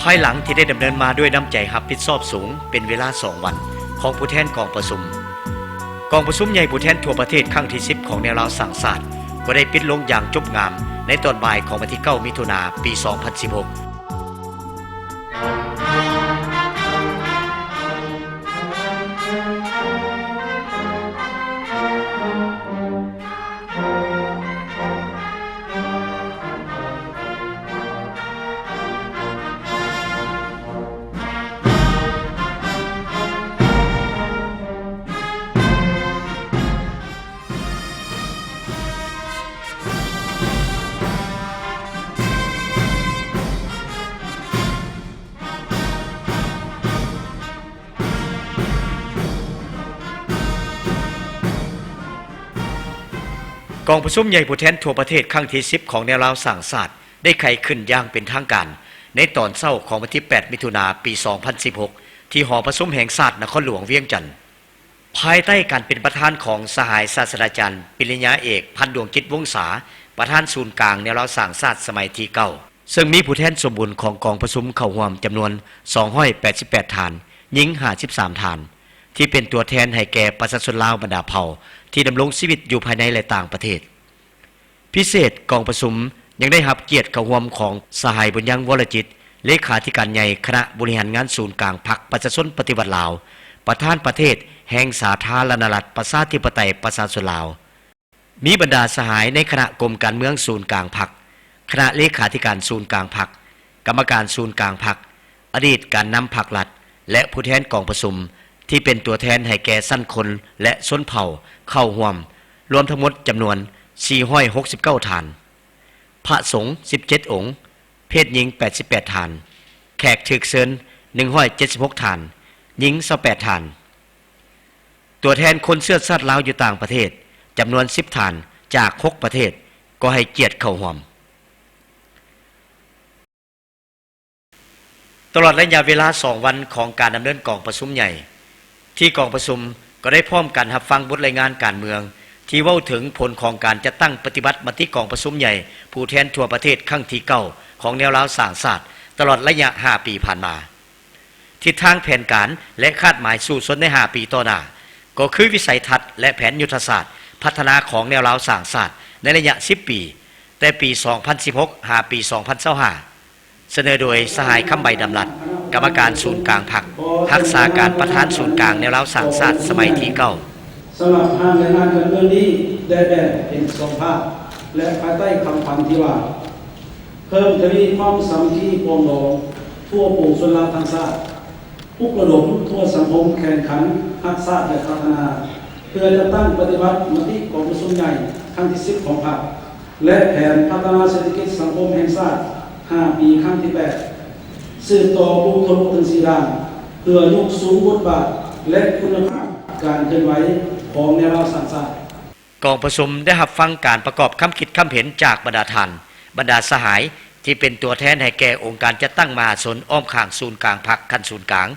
ພາຍຫຼັງທີ່ໄດ້ດຳເນີນມາດ້ວຍນ້ຳໃຈຮັບຜິດຊອບສູງເປັນເວລາສອງວັນຂອງຜູ້ແທນກອງປະຊຸມ, ກອງປະຊຸມໃຫຍ່ຜູ້ແທນທົ່ວປະເທດຄັ້ງທີສິບຂອງແນວລາວສ້າງຊາດ ກໍໄດ້ປິດລົງຢ່າງຈົບງາມໃນຕອນບ່າຍຂອງວັນທີເກົ້າ ມິຖຸນາ ປີສອງພັນສິບຫົກ. ກອງປະຊຸມໃຫຍ່ຜູ້ແທນທົ່ວປະເທດຄັ້ງທີສິບຂອງແນວລາວສ້າງຊາດ ໄດ້ໄຂຂຶ້ນຢ່າງເປັນທາງການໃນຕອນເຊົ້າຂອງວັນທີແປດ ມິຖຸນາ ປີສອງພັນສິບຫົກ ທີ່ຫໍປະຊຸມແຫ່ງຊາດນະຄອນຫຼວງວຽງຈັນ ພາຍໃຕ້ການເປັນປະທານຂອງສະຫາຍສາດສະດາຈານ ປະລິນຍາເອກ ພັນດວງຈິດ ວົງສາ ປະທານສູນກາງແນວລາວສ້າງຊາດສະໄໝທີເກົ້າ ເຊິ່ງມີຜູ້ແທນສົມບູນຂອງກອງປະຊຸມເຂົ້າຮ່ວມຈຳນວນສອງຮ້ອຍແປດສິບແປດທ່ານ, ຍິງຫ້າສິບສາມທ່ານ ທີ່ເປັນຕົວແທນໃຫ້ແກ່ປະຊາຊົນລາວບັນດາເຜົ່າທີ່ດຳລົງຊີວິດຢູ່ພາຍໃນ ແລະ ຕ່າງປະເທດ. ພິເສດ, ກອງປະຊຸມຍັງໄດ້ຮັບກຽດເຂົ້າຮ່ວມຂອງສະຫາຍ ບຸນຍັງ ວໍລະຈິດ ເລຂາທິການໃຫຍ່ຄະນະບໍລິຫານງານສູນກາງພັກປະຊາຊົນປະຕິວັດລາວ, ປະທານປະເທດແຫ່ງສາທາລະນະລັດ ປະຊາທິປະໄຕ ປະຊາຊົນລາວ, ມີບັນດາສະຫາຍໃນຄະນະກົມການເມືອງສູນກາງພັກ, ຄະນະເລຂາທິການສູນກາງພັກ, ກຳມະການສູນກາງພັກ, ອະດີດການນຳພັກລັດ ແລະ ຜູ້ແທນກອງປະຊຸມທີ່ເປັນຕົວແທນໃຫ້ແກ່ຊັ້ນຄົນ ແລະ ຊົນເຜົ່າເຂົ້າຮ່ວມ ລວມທັງໝົດຈຳນວນສີ່ຮ້ອຍຫົກສິບເກົ້າທ່ານ, ພະສົງສິບເຈັດອົງ, ເພດຍິງແປດສິບແປດທ່ານ, ແຂກຖືກເຊີນໜຶ່ງຮ້ອຍເຈັດສິບຫົກທ່ານ, ຍິງຊາວແປດທ່ານ. ຕົວແທນຄົນເຊື້ອຊາດລາວຢູ່ຕ່າງປະເທດຈຳນວນສິບທ່ານຈາກຫົກປະເທດກໍໃຫ້ກຽດເຂົ້າຮ່ວມ. ຕະຫຼອດໄລຍະເວລາສອງວັນຂອງການດຳເນີນກອງປະຊຸມໃຫຍ່ ທີ່ກອງປະຊຸມກໍໄດ້ພ້ອມກັນຮັບຟັງບົດລາຍງານການເມືອງ ທີ່ເວົ້າເຖິງຜົນຂອງການຈັດຕັ້ງປະຕິບັດມະຕິກອງປະຊຸມໃຫຍ່ຜູ້ແທນທົ່ວປະເທດຄັ້ງທີເກົ້າຂອງແນວລາວສ້າງຊາດ ຕະຫຼອດໄລຍະຫ້າປີຜ່ານມາ. ທິດທາງແຜນການ ແລະ ຄາດໝາຍສູ້ຊົນໃນຫ້າປີຕໍ່ໜ້າ ກໍຄືວິໄສທັດ ແລະ ແຜນຍຸດທະສາດພັດທະນາຂອງແນວລາວສ້າງຊາດໃນໄລຍະສິບປີ, ແຕ່ປີສອງພັນສິບຫົກ ຫາປີສອງພັນຊາວຫ້າ ສະເໜີໂດຍສະຫາຍ ຄຳໃບ ດຳລັດ ກຳມະການສູນກາງພັກ, ຮັກສາການປະທານສູນກາງແນວລາວສ້າງຊາດສະໄໝທີເກົ້າ. ສຳລັບຮ່າງລາຍງານການເມືອງນີ້ ໄດ້ແບ່ງເປັນສອງພາກ ແລະ ພາຍໃຕ້ຄຳຂວັນທີ່ວ່າ ເພີ່ມທະວີຄວາມສາມັກຄີປອງດອງທົ່ວປວງຊົນລາວທັງຊາດ, ປຸກລະດົມທົ່ວສັງຄົມແຂ່ງຂັນຮັກຊາດ ແລະ ພັດທະນາ ເພື່ອຈັດຕັ້ງປະຕິບັດມະຕິກອງປະຊຸມໃຫຍ່ຄັ້ງທີສິບຂອງພັກ ແລະ ແຜນພັດທະນາເສດຖະກິດສັງຄົມແຫ່ງຊາດຫ້າປີຄັ້ງທີແປດ ສືບຕໍ່ປຸກທະລຸທັງສີ່ດ້ານ ເພື່ອຍົກສູງບົດບາດ ແລະ ຄຸນນະພາບການເຄື່ອນໄຫວຂອງແນວລາວສ້າງຊາດ. ກອງປະຊຸມໄດ້ຮັບຟັງການປະກອບຄຳຄິດຄຳເຫັນຈາກບັນດາທ່ານ, ບັນດາສະຫາຍທີ່ເປັນຕົວແທນໃຫ້ແກ່ອົງການຈັດຕັ້ງມະຫາຊົນອ້ອມຂ້າງສູນກາງພັກຂັ້ນສູນກາງ,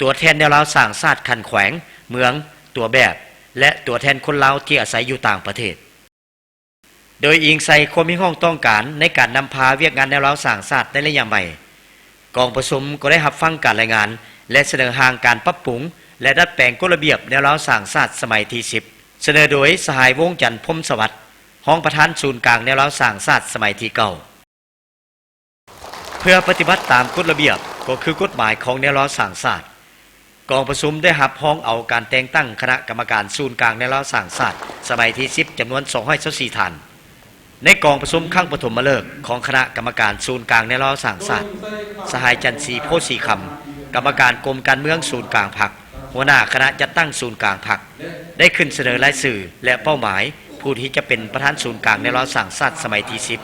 ຕົວແທນແນວລາວສ້າງຊາດຂັ້ນແຂວງ, ເມືອງ, ຕົວແບບ ແລະ ຕົວແທນຄົນລາວທີ່ອາໄສຢູ່ຕ່າງປະເທດ. ໂດຍອີງໃສ່ຄວາມຮຽກຮ້ອງຕ້ອງການໃນການນຳພາວຽກງານແນວລາວສ້າງຊາດໃນໄລຍະໃໝ່, ກອງປະຊຸມກໍໄດ້ຮັບຟັງການລາຍງານ ແລະ ສະເໜີຮ່າງການປັບປຸງ ແລະ ດັດແປງກົດລະບຽບແນວລາວສ້າງຊາດສະໄໝທີສິບ ສະເໜີໂດຍສະຫາຍ ວົງຈັນ ພົມສະຫວັດ ຮອງປະທານສູນກາງແນວລາວສ້າງຊາດສະໄໝທີເກົ້າ. ເພື່ອປະຕິບັດຕາມກົດລະບຽບ ກໍຄືກົດໝາຍຂອງແນວລາວສ້າງຊາດ, ກອງປະຊຸມໄດ້ຮັບຮອງເອົາການແຕ່ງຕັ້ງຄະນະກຳມະການສູນກາງແນວລາວສ້າງຊາດສະໄໝທີສິບ ຈຳນວນສອງຮ້ອຍຊາວສີ່ທ່ານ. ໃນກອງປະຊຸມຄັ້ງປະຖົມມະເລີກຂອງຄະນະກຳມະການສູນກາງແນວລາວສ້າງຊາດ, ສະຫາຍ ຈັນສີ ໂພສີຄຳ ກຳມະການກົມການເມືອງສູນກາງພັກ, ຫົວໜ້າຄະນະຈັດຕັ້ງສູນກາງພັກ ໄດ້ຂຶ້ນສະເໜີລາຍຊື່ ແລະ ເປົ້າໝາຍຜູ້ທີ່ຈະເປັນປະທານສູນກາງແນວລາວສ້າງຊາດສະໄໝທີສິບ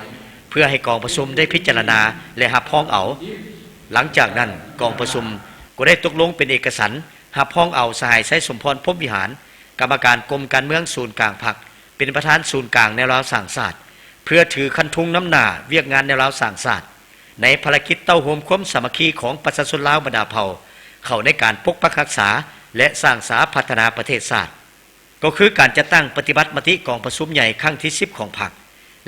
ເພື່ອໃຫ້ກອງປະຊຸມໄດ້ພິຈາລະນາ ແລະ ຮັບຮອງເອົາ. ຫຼັງຈາກນັ້ນ, ກອງປະຊຸມກໍໄດ້ຕົກລົງເປັນເອກະສັນ ຮັບຮອງເອົາສະຫາຍ ໄຊສົມພອນ ພົມວິຫານ ກຳມະການກົມການເມືອງສູນກາງພັກ ເປັນປະທານສູນກາງແນວລາວສ້າງຊາດ ເພື່ອຖືຄັນທຸງນຳໜ້າວຽກງານແນວລາວສ້າງຊາດ ໃນພາລະກິດເຕົ້າໂຮມຄວາມສາມັກຄີຂອງປະຊາຊົນລາວບັນດາເຜົ່າ ເຂົ້າໃນການປົກປັກຮັກສາ ແລະ ສ້າງສາພັດທະນາປະເທດຊາດ, ກໍຄືການຈັດຕັ້ງປະຕິບັດມະຕິກອງປະຊຸມໃຫຍ່ຄັ້ງທີສິບຂອງພັກ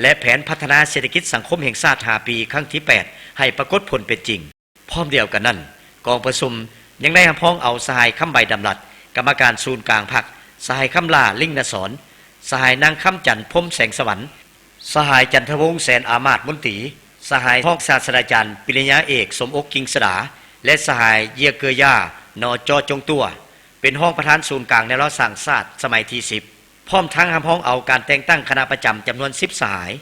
ແລະ ແຜນພັດທະນາເສດຖະກິດສັງຄົມແຫ່ງຊາດຫ້າປີຄັ້ງທີແປດ ໃຫ້ປາກົດຜົນເປັນຈິງ. ພ້ອມດຽວກັນນັ້ນ, ກອງປະຊຸມຍັງໄດ້ຮັບຮອງເອົາສະຫາຍ ຄຳໃບ ດຳລັດ, ກຳມະການສູນກາງພັກ, ສະຫາຍ ຄຳຫຼ້າ ລິງນະສອນ, ສະຫາຍ ນາງ ຄຳຈັນ ພົມແສງສະຫວັນ, ສະຫາຍ ຈັນທະວົງ ແສນອາມາດ ມົນຕີ, ສະຫາຍ ຮອງສາດສະດາຈານ ປະລິນຍາເອກ ສົມອົກ ກິ່ງສະດາ ແລະ ສະຫາຍ ເຢຍເກີຢາ ນ ຈ ຈົງຕົວ ເປັນຮອງປະທານສູນກາງແນວລາວສ້າງຊາດສະໄໝທີສິບ ພ້ອມທັງຮັບຮອງເອົາການແຕ່ງຕັ້ງຄະນະປະຈຳຈຳນວນສິບສະຫາຍ.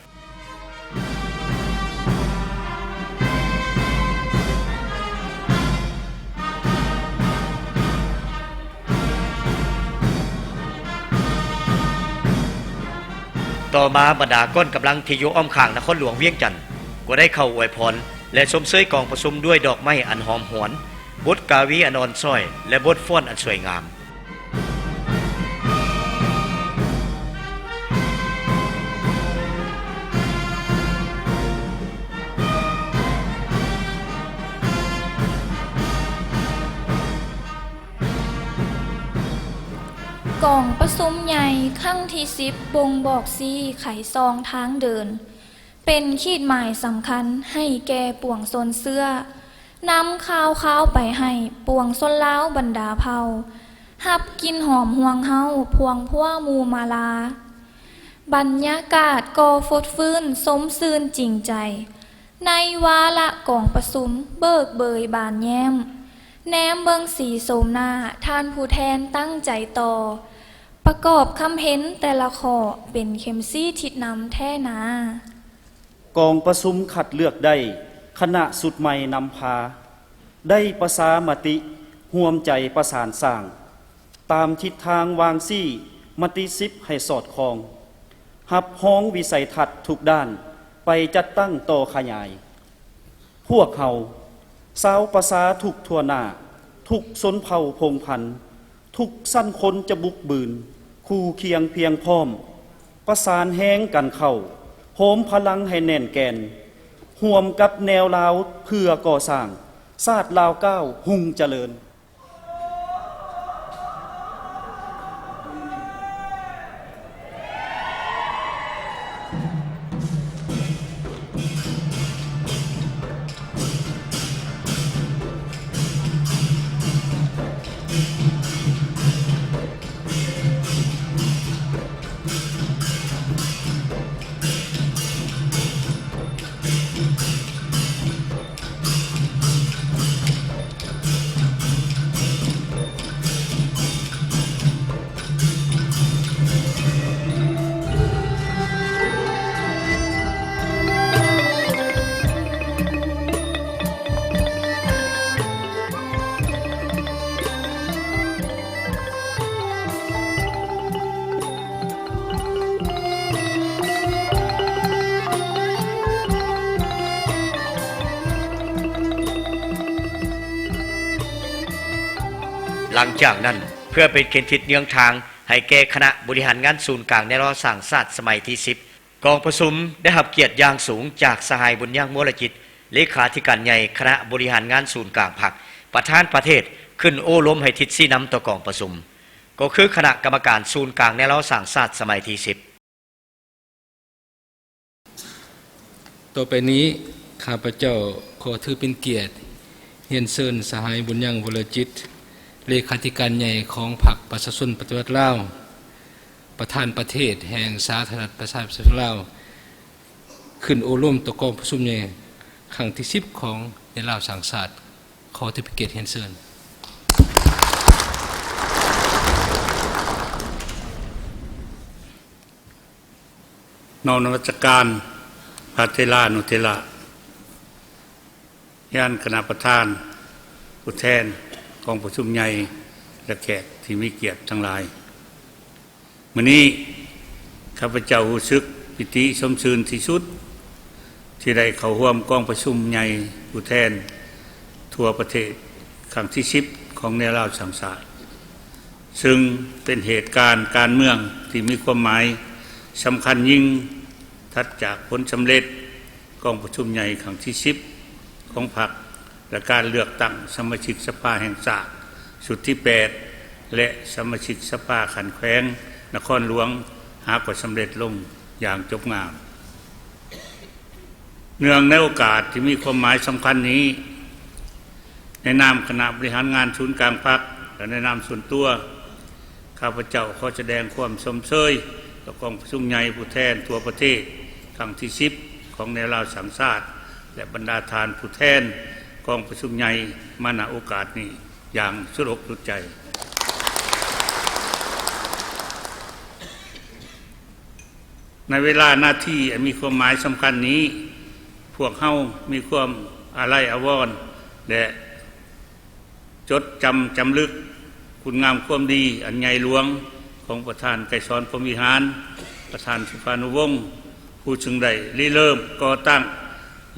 ຕໍ່ມາບັນດາກ້ອນກຳລັງທີ່ຢູ່ອ້ອມຂ້າງນະຄອນຫຼວງວຽງຈັນ ກໍໄດ້ເຂົ້າອວຍພອນ ແລະ ຊົມເຊີຍກອງປະຊຸມດ້ວຍດອກໄມ້ອັນຫອມຫວນ, ບົດກາວີອັນອ່ອນຊ້ອຍ ແລະ ບົດຟ້ອນອັນສວຍງາມ. ກອງປະຊຸມໃຫຍ່ຄັ້ງທີສິບ ບົ່ງບອກຊີ້ໄຂສ່ອງທາງເດີນ ເປັນຂີດໝາຍສຳຄັນໃຫ້ແກ່ປວງຊົນເຊື້ອ, ນຳຂ່າວຄາວໄປໃຫ້ປວງຊົນລາວບັນດາເຜົ່າ ຮັບກິ່ນຫອມຫ່ວງເຫົາພວງພົວໝູ່ມາລາ. ບັນຍາກາດກໍຟົດຟື້ນຊົມຊື່ນຈິງໃຈ ໃນວາລະກອງປະຊຸມເບີກເບີຍບານແຍ້ມ, ແນມເບິ່ງສີໂສມໜ້າທ່ານຜູ້ແທນຕັ້ງໃຈຕໍ່ ປະກອບຄຳເຫັນແຕ່ລະຂໍ້ເປັນເຂັມຊີ້ທິດນຳແທ້ນາ. ກອງປະຊຸມຄັດເລືອກໄດ້ຄະນະຊຸດໃໝ່ນຳພາ ໄດ້ປະຊາມະຕິຮ່ວມໃຈປະສານສ້າງ ຕາມທິດທາງວາງຊີ້ມະຕິສິບໃຫ້ສອດຄ່ອງ, ຮັບຮອງວິໄສທັດທຸກດ້ານໄປຈັດຕັ້ງຕໍ່ຂະຫຍາຍ. ພວກເຮົາ ຊາວປະຊາທຸກທົ່ວໜ້າ, ທຸກຊົນເຜົ່າພົງພັນ, ທຸກຊັ້ນຄົນຈະບຸກບືນ, ຄູ່ຄຽງພຽງພ້ອມ, ປະສານແຮງກັນເຂົ້າ, ໂຮມພະລັງໃຫ້ແໜ້ນແກ່ນ, ຮ່ວມກັບແນວລາວເພື່ອກໍ່ສ້າງຊາດລາວກ້າວຮຸ່ງຈະເລີນ. ຫຼັງຈາກນັ້ນ, ເພື່ອເປັນເຂັມທິດເນືອງທາງໃຫ້ແກ່ຄະນະບໍລິຫານງານສູນກາງແນວລາວສ້າງຊາດສະໄໝທີສິບ, ກອງປະຊຸມໄດ້ຮັບກຽດຢ່າງສູງຈາກສະຫາຍ ບຸນຍັງ ວໍລະຈິດ ເລຂາທິການໃຫຍ່ຄະນະບໍລິຫານງານສູນກາງພັກ, ປະທານປະເທດ ຂຶ້ນໂອ້ລົມໃຫ້ທິດຊີ້ນຳຕໍ່ກອງປະຊຸມ, ກໍຄືຄະນະກຳມະການສູນກາງແນວລາວສ້າງຊາດສະໄໝທີສິບ. ຕໍ່ໄປນີ້ ຂ້າພະເຈົ້າຂໍຖືເປັນກຽດຮຽນເຊີນສະຫາຍ ບຸນຍັງ ວໍລະຈິດ ເລຂາທິການໃຫຍ່ຂອງພັກປະຊາຊົນປະຕິວັດລາວ ປະທານປະເທດແຫ່ງສາທາລະນະລັດປະຊາຊົນລາວ ຂຶ້ນໂອ້ລົມຕໍ່ກອງປະຊຸມໃຫຍ່ຄັ້ງທີສິບຂອງແນວລາວສ້າງຊາດ. ຂໍຖືເປັນກຽດຮຽນເຊີນ. ນ້ອມນະມັດສະການພະເຖລານຸເຖລະ ຍານຄະນະປະທານ, ຜູ້ແທນກອງປະຊຸມໃຫຍ່ ແລະ ແຂກທີ່ມີກຽດທັງຫຼາຍ. ມື້ນີ້ ຂ້າພະເຈົ້າຮູ້ສຶກປີຕິຊົມຊື່ນທີ່ສຸດ ທີ່ໄດ້ເຂົ້າຮ່ວມກອງປະຊຸມໃຫຍ່ຜູ້ແທນທົ່ວປະເທດຄັ້ງທີສິບຂອງແນວລາວສ້າງຊາດ, ເຊິ່ງເປັນເຫດການການເມືອງທີ່ມີຄວາມໝາຍສຳຄັນຍິ່ງ ຖັດຈາກຜົນສຳເລັດ ກອງປະຊຸມໃຫຍ່ຄັ້ງທີສິບຂອງພັກ ແລະ ການເລືອກຕັ້ງສະມາຊິກສະພາແຫ່ງຊາດຊຸດທີແປດ ແລະ ສະມາຊິກສະພາຂັ້ນແຂວງນະຄອນຫຼວງ ຫາກໍສຳເລັດລົງຢ່າງຈົບງາມ. ເນື່ອງໃນໂອກາດທີ່ມີຄວາມໝາຍສຳຄັນນີ້, ໃນນາມຄະນະບໍລິຫານງານສູນກາງພັກ ແລະ ໃນນາມສ່ວນຕົວ, ຂ້າພະເຈົ້າຂໍສະແດງຄວາມຊົມເຊີຍຕໍ່ກອງປະຊຸມໃຫຍ່ຜູ້ແທນທົ່ວປະເທດຄັ້ງທີສິບ ຂອງແນວລາວສ້າງຊາດ ແລະ ບັນດາທ່ານຜູ້ແທນກອງປະຊຸມໃຫຍ່ມາ ນະ ໂອກາດນີ້ຢ່າງສຸດອົກສຸດໃຈ. ໃນເວລານາທີອັນມີຄວາມໝາຍສຳຄັນນີ້, ພວກເຮົາມີຄວາມອາໄລອາວອນ ແລະ ຈົດຈຳຈຳລຶກຄຸນງາມຄວາມດີອັນໃຫຍ່ຫຼວງຂອງປະທານໄກສອນ ພົມວິຫານ, ປະທານສຸພານຸວົງ ຜູ້ເຊິ່ງໄດ້ລິເລີ່ມກໍ່ຕັ້ງ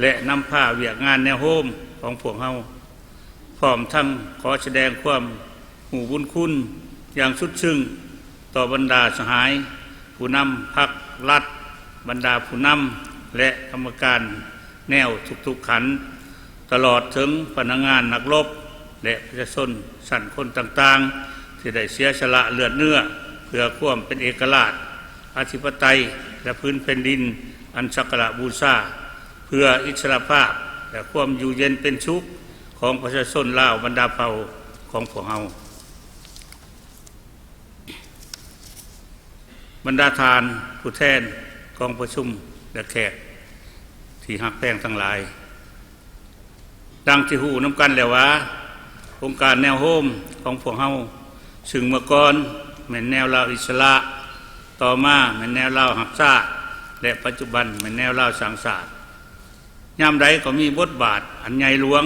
ແລະ ນຳພາວຽກງານແນວໂຮມຂອງພວກເຮົາ. ພ້ອມທັງຂໍສະແດງຄວາມຮູ້ບຸນຄຸນຢ່າງສຸດຊຶ້ງຕໍ່ບັນດາສະຫາຍຜູ້ນຳພັກລັດ, ບັນດາຜູ້ນຳ ແລະ ກຳມະການແນວທຸກໆຂັ້ນ, ຕະຫຼອດເຖິງພະນັກງານນັກລົບ ແລະ ປະຊາຊົນຊັ້ນຄົນຕ່າງໆ ທີ່ໄດ້ເສຍສະຫຼະເລືອດເນື້ອເພື່ອຄວາມເປັນເອກະລາດ, ອະທິປະໄຕ ແລະ ພື້ນແຜ່ນດິນອັນສັກກາລະບູຊາ, ເພື່ອອິດສະຫຼະພາບ ແລະ ຄວາມຢູ່ເຢັນເປັນສຸກຂອງປະຊາຊົນລາວບັນດາເຜົ່າຂອງພວກເຮົາ. ບັນດາທ່ານຜູ້ແທນກອງປະຊຸມ ແລະ ແຂກທີ່ຮັກແພງທັງຫຼາຍ, ດັ່ງທີ່ຮູ້ນຳກັນແລ້ວວ່າ ອົງການແນວໂຮມຂອງພວກເຮົາ, ຊຶ່ງເມື່ອກ່ອນແມ່ນແນວລາວອິດສະຫຼະ, ຕໍ່ມາແມ່ນແນວລາວຮັກຊາດ ແລະ ປັດຈຸບັນແມ່ນແນວລາວສ້າງຊາດ, ຍາມໃດກໍມີບົດບາດອັນໃຫຍ່ຫຼວງ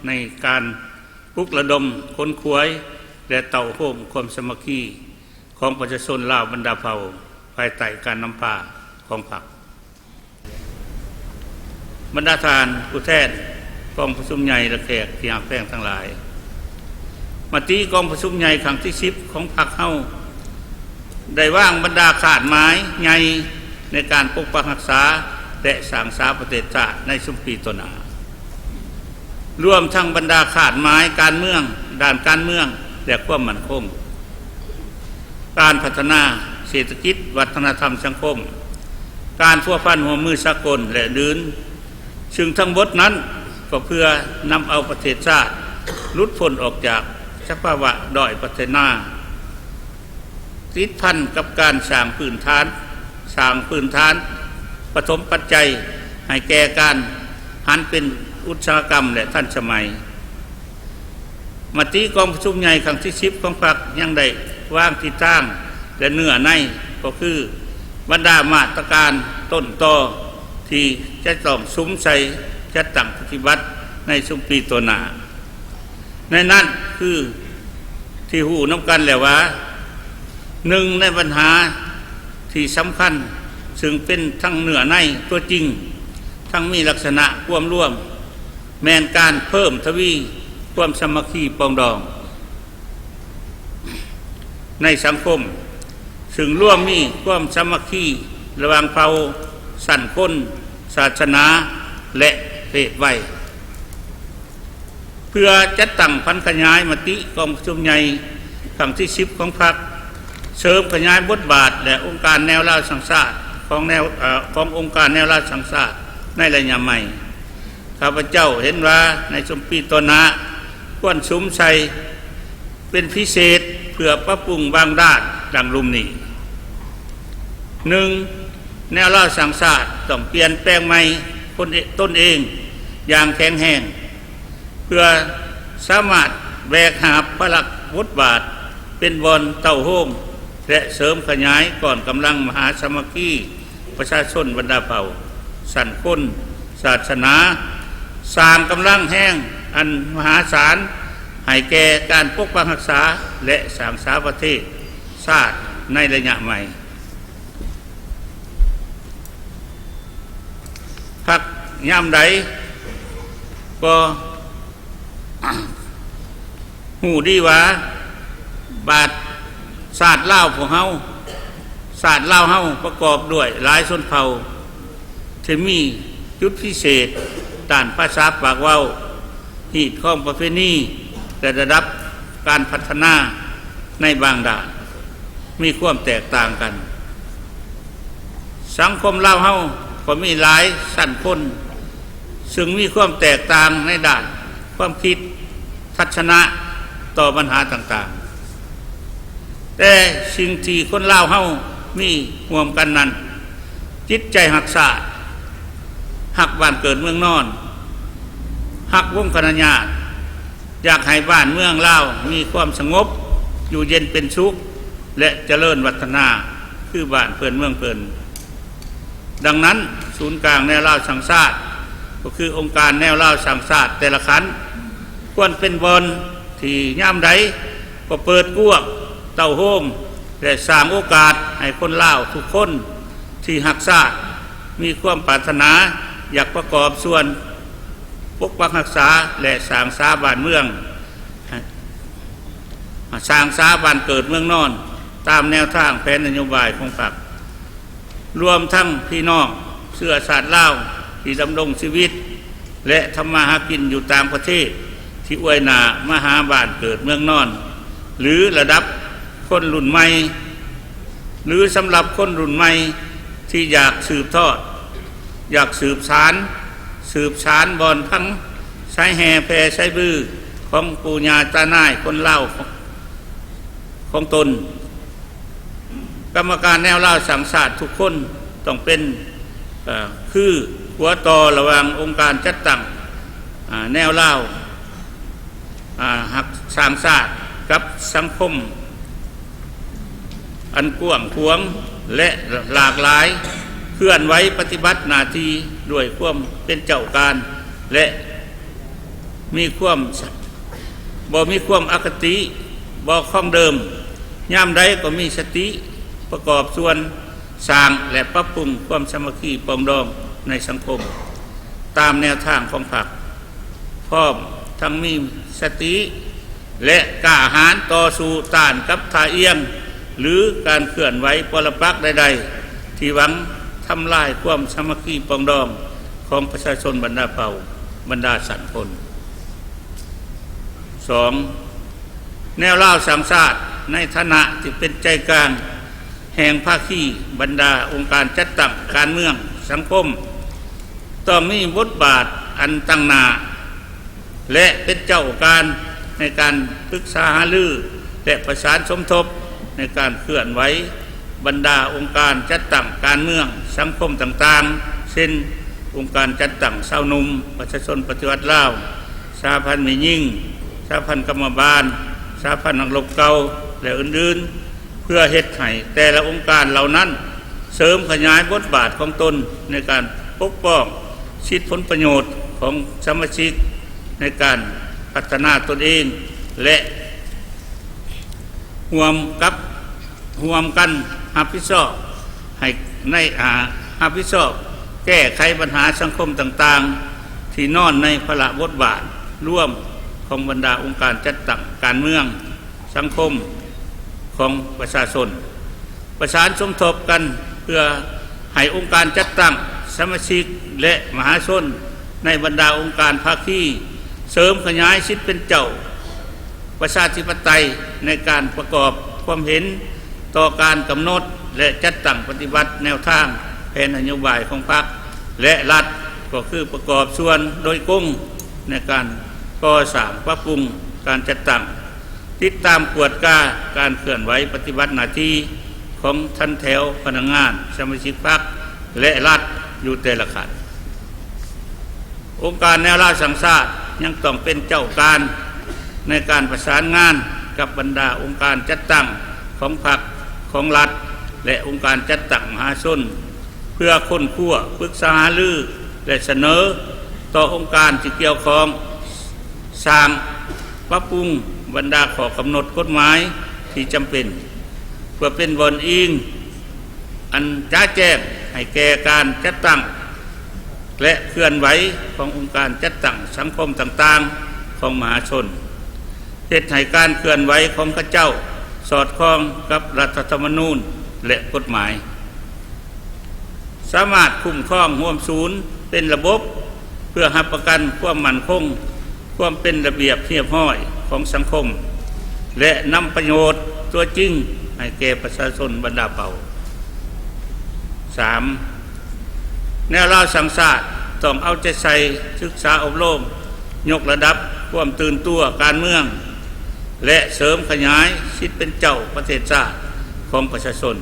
ໃນການປຸກລະດົມຂົນຂວາຍ ແລະ ເຕົ້າໂຮມຄວາມສາມັກຄີຂອງປະຊາຊົນລາວບັນດາເຜົ່າ ພາຍໃຕ້ການນຳພາຂອງພັກ. ບັນດາທ່ານຜູ້ແທນກອງປະຊຸມໃຫຍ່ ແລະ ແຂກທີ່ຮັກແພງທັງຫຼາຍ, ມະຕິກອງປະຊຸມໃຫຍ່ຄັ້ງທີສິບຂອງພັກເຮົາ ໄດ້ວາງບັນດາຄາດໝາຍໃຫຍ່ໃນການປົກປັກຮັກສາ ແລະ ສ້າງສາປະເທດຊາດໃນຊຸມປີຕໍ່ໜ້າ, ລວມທັງບັນດາຄາດໝາຍການເມືອງ, ດ້ານການເມືອງ ແລະ ຄວາມໝັ້ນຄົງ, ການພັດທະນາເສດຖະກິດ, ວັດທະນະທຳ, ສັງຄົມ, ການພົວພັນຮ່ວມມືສາກົນ ແລະ ອື່ນໆ, ຊຶ່ງທັງໝົດນັ້ນກໍເພື່ອນຳເອົາປະເທດຊາດຫຼຸດພົ້ນອອກຈາກສະພາວະດ້ອຍພັດທະນາ, ຕິດພັນກັບການສ້າງພື້ນຖານ, ສ້າງພື້ນຖານປະຖົມປັດໄຈໃຫ້ແກ່ການຫັນເປັນອຸດສາຫະກຳ ແລະ ທັນສະໄໝ. ມະຕິກອງປະຊຸມໃຫຍ່ຄັ້ງທີສິບຂອງພັກຍັງໄດ້ວາງທິດທາງ ແລະ ເນື້ອໃນ ກໍຄືບັນດາມາດຕະການຕົ້ນຕໍທີ່ຈະຕ້ອງສຸມໃສ່ຈັດຕັ້ງປະຕິບັດໃນຊຸມປີຕໍ່ໜ້າ. ໃນນັ້ນຄືທີ່ຮູ້ນຳກັນແລ້ວວ່າ ໜຶ່ງໃນບັນຫາທີ່ສຳຄັນ ຊຶ່ງເປັນທັງເນື້ອໃນຕົວຈິງ, ທັງມີລັກສະນະກວມລວມ, ແມ່ນການເພີ່ມທະວີຄວາມສາມັກຄີປອງດອງໃນສັງຄົມ, ຊຶ່ງລວມມີຄວາມສາມັກຄີລະຫວ່າງເຜົ່າ, ຊັ້ນຄົນ, ສາສະໜາ ແລະ ເພດໄວ. ເພື່ອຈັດຕັ້ງຜັນຂະຫຍາຍມະຕິກອງປະຊຸມໃຫຍ່ຄັ້ງທີສິບຂອງພັກ, ເສີມຂະຫຍາຍບົດບາດ ແລະ ອົງການແນວລາວສ້າງຊາດຂອງແນວ, ເອີ, ຂອງອົງການແນວລາວສ້າງຊາດໃນໄລຍະໃໝ່, ຂ້າພະເຈົ້າເຫັນວ່າໃນຊຸມປີຕໍ່ໜ້າຄວນສຸມໃສ່ ເປັນພິເສດເພື່ອປັບປຸງບາງດ້ານດັ່ງລຸ່ມນີ້. ໜຶ່ງ, ແນວລາວສ້າງຊາດຕ້ອງປ່ຽນແປງໃໝ່ຄົນເອ-, ຕົນເອງຢ່າງແຂງແຮງ ເພື່ອສາມາດແບກຫາບພາລະບົດບາດເປັນບ່ອນເຕົ້າໂຮມ ແລະ ເສີມຂະຫຍາຍກ້ອນກຳລັງມະຫາສາມັກຄີ ປະຊາຊົນບັນດາເຜົ່າ, ຊັ້ນຄົນ, ສາສະໜາ, ສ້າງກຳລັງແຮງອັນມະຫາສານໃຫ້ແກ່ການປົກປັກຮັກສາ ແລະ ສ້າງສາປະເທດຊາດໃນໄລຍະໃໝ່. ພັກຍາມໃດກໍ ຮູ້ດີວ່າບາດຊາດລາວພວກເຮົາ, ຊາດລາວເຮົາປະກອບດ້ວຍຫຼາຍຊົນເຜົ່າທີ່ມີຈຸດພິເສດດ້ານພາສາປາກເວົ້າ, ຮີດຄອງປະເພນີ ແລະ ລະດັບການພັດທະນາໃນບາງດ້ານມີຄວາມແຕກຕ່າງກັນ. ສັງຄົມລາວເຮົາກໍມີຫຼາຍຊັ້ນຄົນ ຊຶ່ງມີຄວາມແຕກຕ່າງໃນດ້ານຄວາມຄິດ, ທັດສະນະຕໍ່ບັນຫາຕ່າງໆ. ແຕ່ສິ່ງທີ່ຄົນລາວເຮົາມີຮ່ວມກັນນັ້ນ, ຈິດໃຈຮັກຊາດ, ຮັກບ້ານເກີດເມືອງນອນ, ຮັກວົງຄະນະຍາດ, ຢາກໃຫ້ບ້ານເມືອງລາວມີຄວາມສະຫງົບ, ຢູ່ເຢັນເປັນສຸກ ແລະ ຈະເລີນວັດທະນາ ຄືບ້ານເພິ່ນເມືອງເພິ່ນ. ດັ່ງນັ້ນ, ສູນກາງແນວລາວສ້າງຊາດ ກໍຄືອົງການແນວລາວສ້າງຊາດແຕ່ລະຂັ້ນ ຄວນເປັນບ່ອນທີ່ຍາມໃດກໍເປີດກວ້າງເຕົ້າໂຮມ ແລະ ສ້າງໂອກາດໃຫ້ຄົນລາວທຸກຄົນທີ່ຮັກຊາດ ມີຄວາມປາດຖະໜາຢາກປະກອບສ່ວນປົກປັກຮັກສາ ແລະ ສ້າງສາບ້ານເມືອງ, ສ້າງສາບ້ານເກີດເມືອງນອນ ຕາມແນວທາງແຜນນະໂຍບາຍຂອງພັກ. ລວມທັງພີ່ນ້ອງເຊື້ອຊາດລາວທີ່ດຳລົງຊີວິດ ແລະ ທຳມາຫາກິນຢູ່ຕ່າງປະເທດ ທີ່ອວຍໜ້າມາຫາບ້ານເກີດເມືອງນອນ ຫຼື ລະດັບຄົນລຸ້ນໃໝ່ ຫຼື ສຳລັບຄົນລຸ້ນໃໝ່ທີ່ຢາກສືບທອດ, ຢາກສືບສານ, ສືບສານບ່ອນພັງສາຍແຫ່ແຜ່ສາຍບືຂອງປູ່ຍ່າຕານາຍຄົນລາວຂອງຕົນ. ກຳມະການແນວລາວສ້າງຊາດທຸກຄົນຕ້ອງເປັນ, ເອີ, ຄືຂົວຕໍ່ລະຫວ່າງອົງການຈັດຕັ້ງ, ອາ, ແນວລາວ, ອາ, ຮັກສ້າງຊາດກັບສັງຄົມອັນກວ້າງຂວາງ ແລະ ຫຼາກຫຼາຍ, ເຄື່ອນໄຫວປະຕິບັດໜ້າທີ່ດ້ວຍຄວາມເປັນເຈົ້າການ ແລະ ມີຄວາມ ບໍ່ມີຄວາມອະຄະຕິ, ບໍ່ຄອງເດີມ, ຍາມໃດກໍມີສະຕິປະກອບສ່ວນສ້າງ ແລະ ປັບປຸງຄວາມສາມັກຄີປອງດອງໃນສັງຄົມ ຕາມແນວທາງຂອງພັກ, ພ້ອມທັງມີສະຕິ ແລະ ກ້າຫານຕໍ່ສູ້ຕ້ານກັບທ່າອ່ຽງ ຫຼື ການເຄື່ອນໄຫວປໍລະປັກໃດໆ ທີ່ຫວັງທຳລາຍຄວາມສາມັກຄີປອງດອງຂອງປະຊາຊົນບັນດາເຜົ່າ, ບັນດາຊັ້ນຄົນ. ສອງ, ແນວລາວສ້າງຊາດໃນຖານະທີ່ເປັນໃຈກາງແຫ່ງພາຄີບັນດາອົງການຈັດຕັ້ງການເມືອງສັງຄົມ ຕ້ອງມີບົດບາດອັນຕັ້ງໜ້າ ແລະ ເປັນເຈົ້າການໃນການປຶກສາຫາລື ແລະ ປະສານສົມທົບໃນການເຄື່ອນໄຫວບັນດາອົງການຈັດຕັ້ງການເມືອງສັງຄົມຕ່າງໆ ເຊັ່ນ ອົງການຈັດຕັ້ງຊາວໜຸ່ມ, ປະຊາຊົນປະຕິວັດລາວ, ສະຫະພັນແມ່ຍິງ, ສະຫະພັນກຳມະບານ, ສະຫະພັນນັກລົບເກົ່າ ແລະ ອື່ນໆ ເພື່ອເຮັດໃຫ້ແຕ່ລະອົງການເຫຼົ່ານັ້ນເສີມຂະຫຍາຍບົດບາດຂອງຕົນໃນການປົກປ້ອງສິດຜົນປະໂຫຍດຂອງສະມາຊິກໃນການພັດທະນາຕົນເອງ ແລະ ຮ່ວມກັບ ຮ່ວມກັນຮັບຜິດຊອບໃຫ້ໃນ ອາ ຮັບຜິດຊອບແກ້ໄຂບັນຫາສັງຄົມຕ່າງໆ ທີ່ນອນໃນພາລະບົດບາດລວມຂອງບັນດາອົງການຈັດຕັ້ງການເມືອງ ສັງຄົມຂອງປະຊາຊົນ, ປະສານສົມທົບກັນເພື່ອໃຫ້ອົງການຈັດຕັ້ງ, ສະມາຊິກ ແລະ ມະຫາຊົນໃນບັນດາອົງການພາຄີ ເສີມຂະຫຍາຍສິດເປັນເຈົ້າປະຊາທິປະໄຕໃນການປະກອບຄວາມເຫັນຕໍ່ການກຳນົດ ແລະ ຈັດຕັ້ງປະຕິບັດແນວທາງແຜນນະໂຍບາຍຂອງພັກ ແລະ ລັດ, ກໍຄືປະກອບສ່ວນໂດຍກົງໃນການກໍ່ສ້າງ, ປັບປຸງການຈັດຕັ້ງ, ຕິດຕາມກວດກາການເຄື່ອນໄຫວປະຕິບັດໜ້າທີ່ຂອງຖັນແຖວພະນັກງານ, ສະມາຊິກພັກ ແລະ ລັດຢູ່ແຕ່ລະຂັ້ນ. ອົງການແນວລາວສ້າງຊາດຍັງຕ້ອງເປັນເຈົ້າການໃນການປະສານງານກັບບັນດາອົງການຈັດຕັ້ງຂອງພັກ, ຂອງລັດ ແລະ ອົງການຈັດຕັ້ງມະຫາຊົນ ເພື່ອຄົ້ນຄວ້າ, ປຶກສາຫາລື ແລະ ສະເໜີຕໍ່ອົງການທີ່ກ່ຽວຂ້ອງ ສ້າງ, ປັບປຸງບັນດາຂໍ້ກຳນົດກົດໝາຍທີ່ຈຳເປັນ ເພື່ອເປັນບ່ອນອີງອັນຈະແຈ້ງໃຫ້ແກ່ການຈັດຕັ້ງ ແລະ ເຄື່ອນໄຫວຂອງອົງການຈັດຕັ້ງສັງຄົມຕ່າງໆຂອງມະຫາຊົນ, ເຮັດໃຫ້ການເຄື່ອນໄຫວຂອງເຂົາເຈົ້າສອດຄ່ອງກັບລັດຖະທຳມະນູນ ແລະ ກົດໝາຍ. ສາມາດຄຸ້ມຄອງຮ່ວມສູນເປັນລະບົບ ເພື່ອຮັບປະກັນຄວາມໝັ້ນຄົງ, ຄວາມເປັນລະບຽບຮຽບຮ້ອຍຂອງສັງຄົມ ແລະ ນຳປະໂຫຍດຕົວຈິງໃຫ້ແກ່ປະຊາຊົນບັນດາເຜົ່າ. ສາມ, ແນວລາວສ້າງຊາດຕ້ອງເອົາໃຈໃສ່ສຶກສາອົບຮົມ, ຍົກລະດັບຄ ຄວາມຕື່ນຕົວການເມືອງ ແລະ ເສີມຂະຫຍາຍສິດເປັນເຈົ້າປະເທດຊາດຂອງປະຊາຊົນ.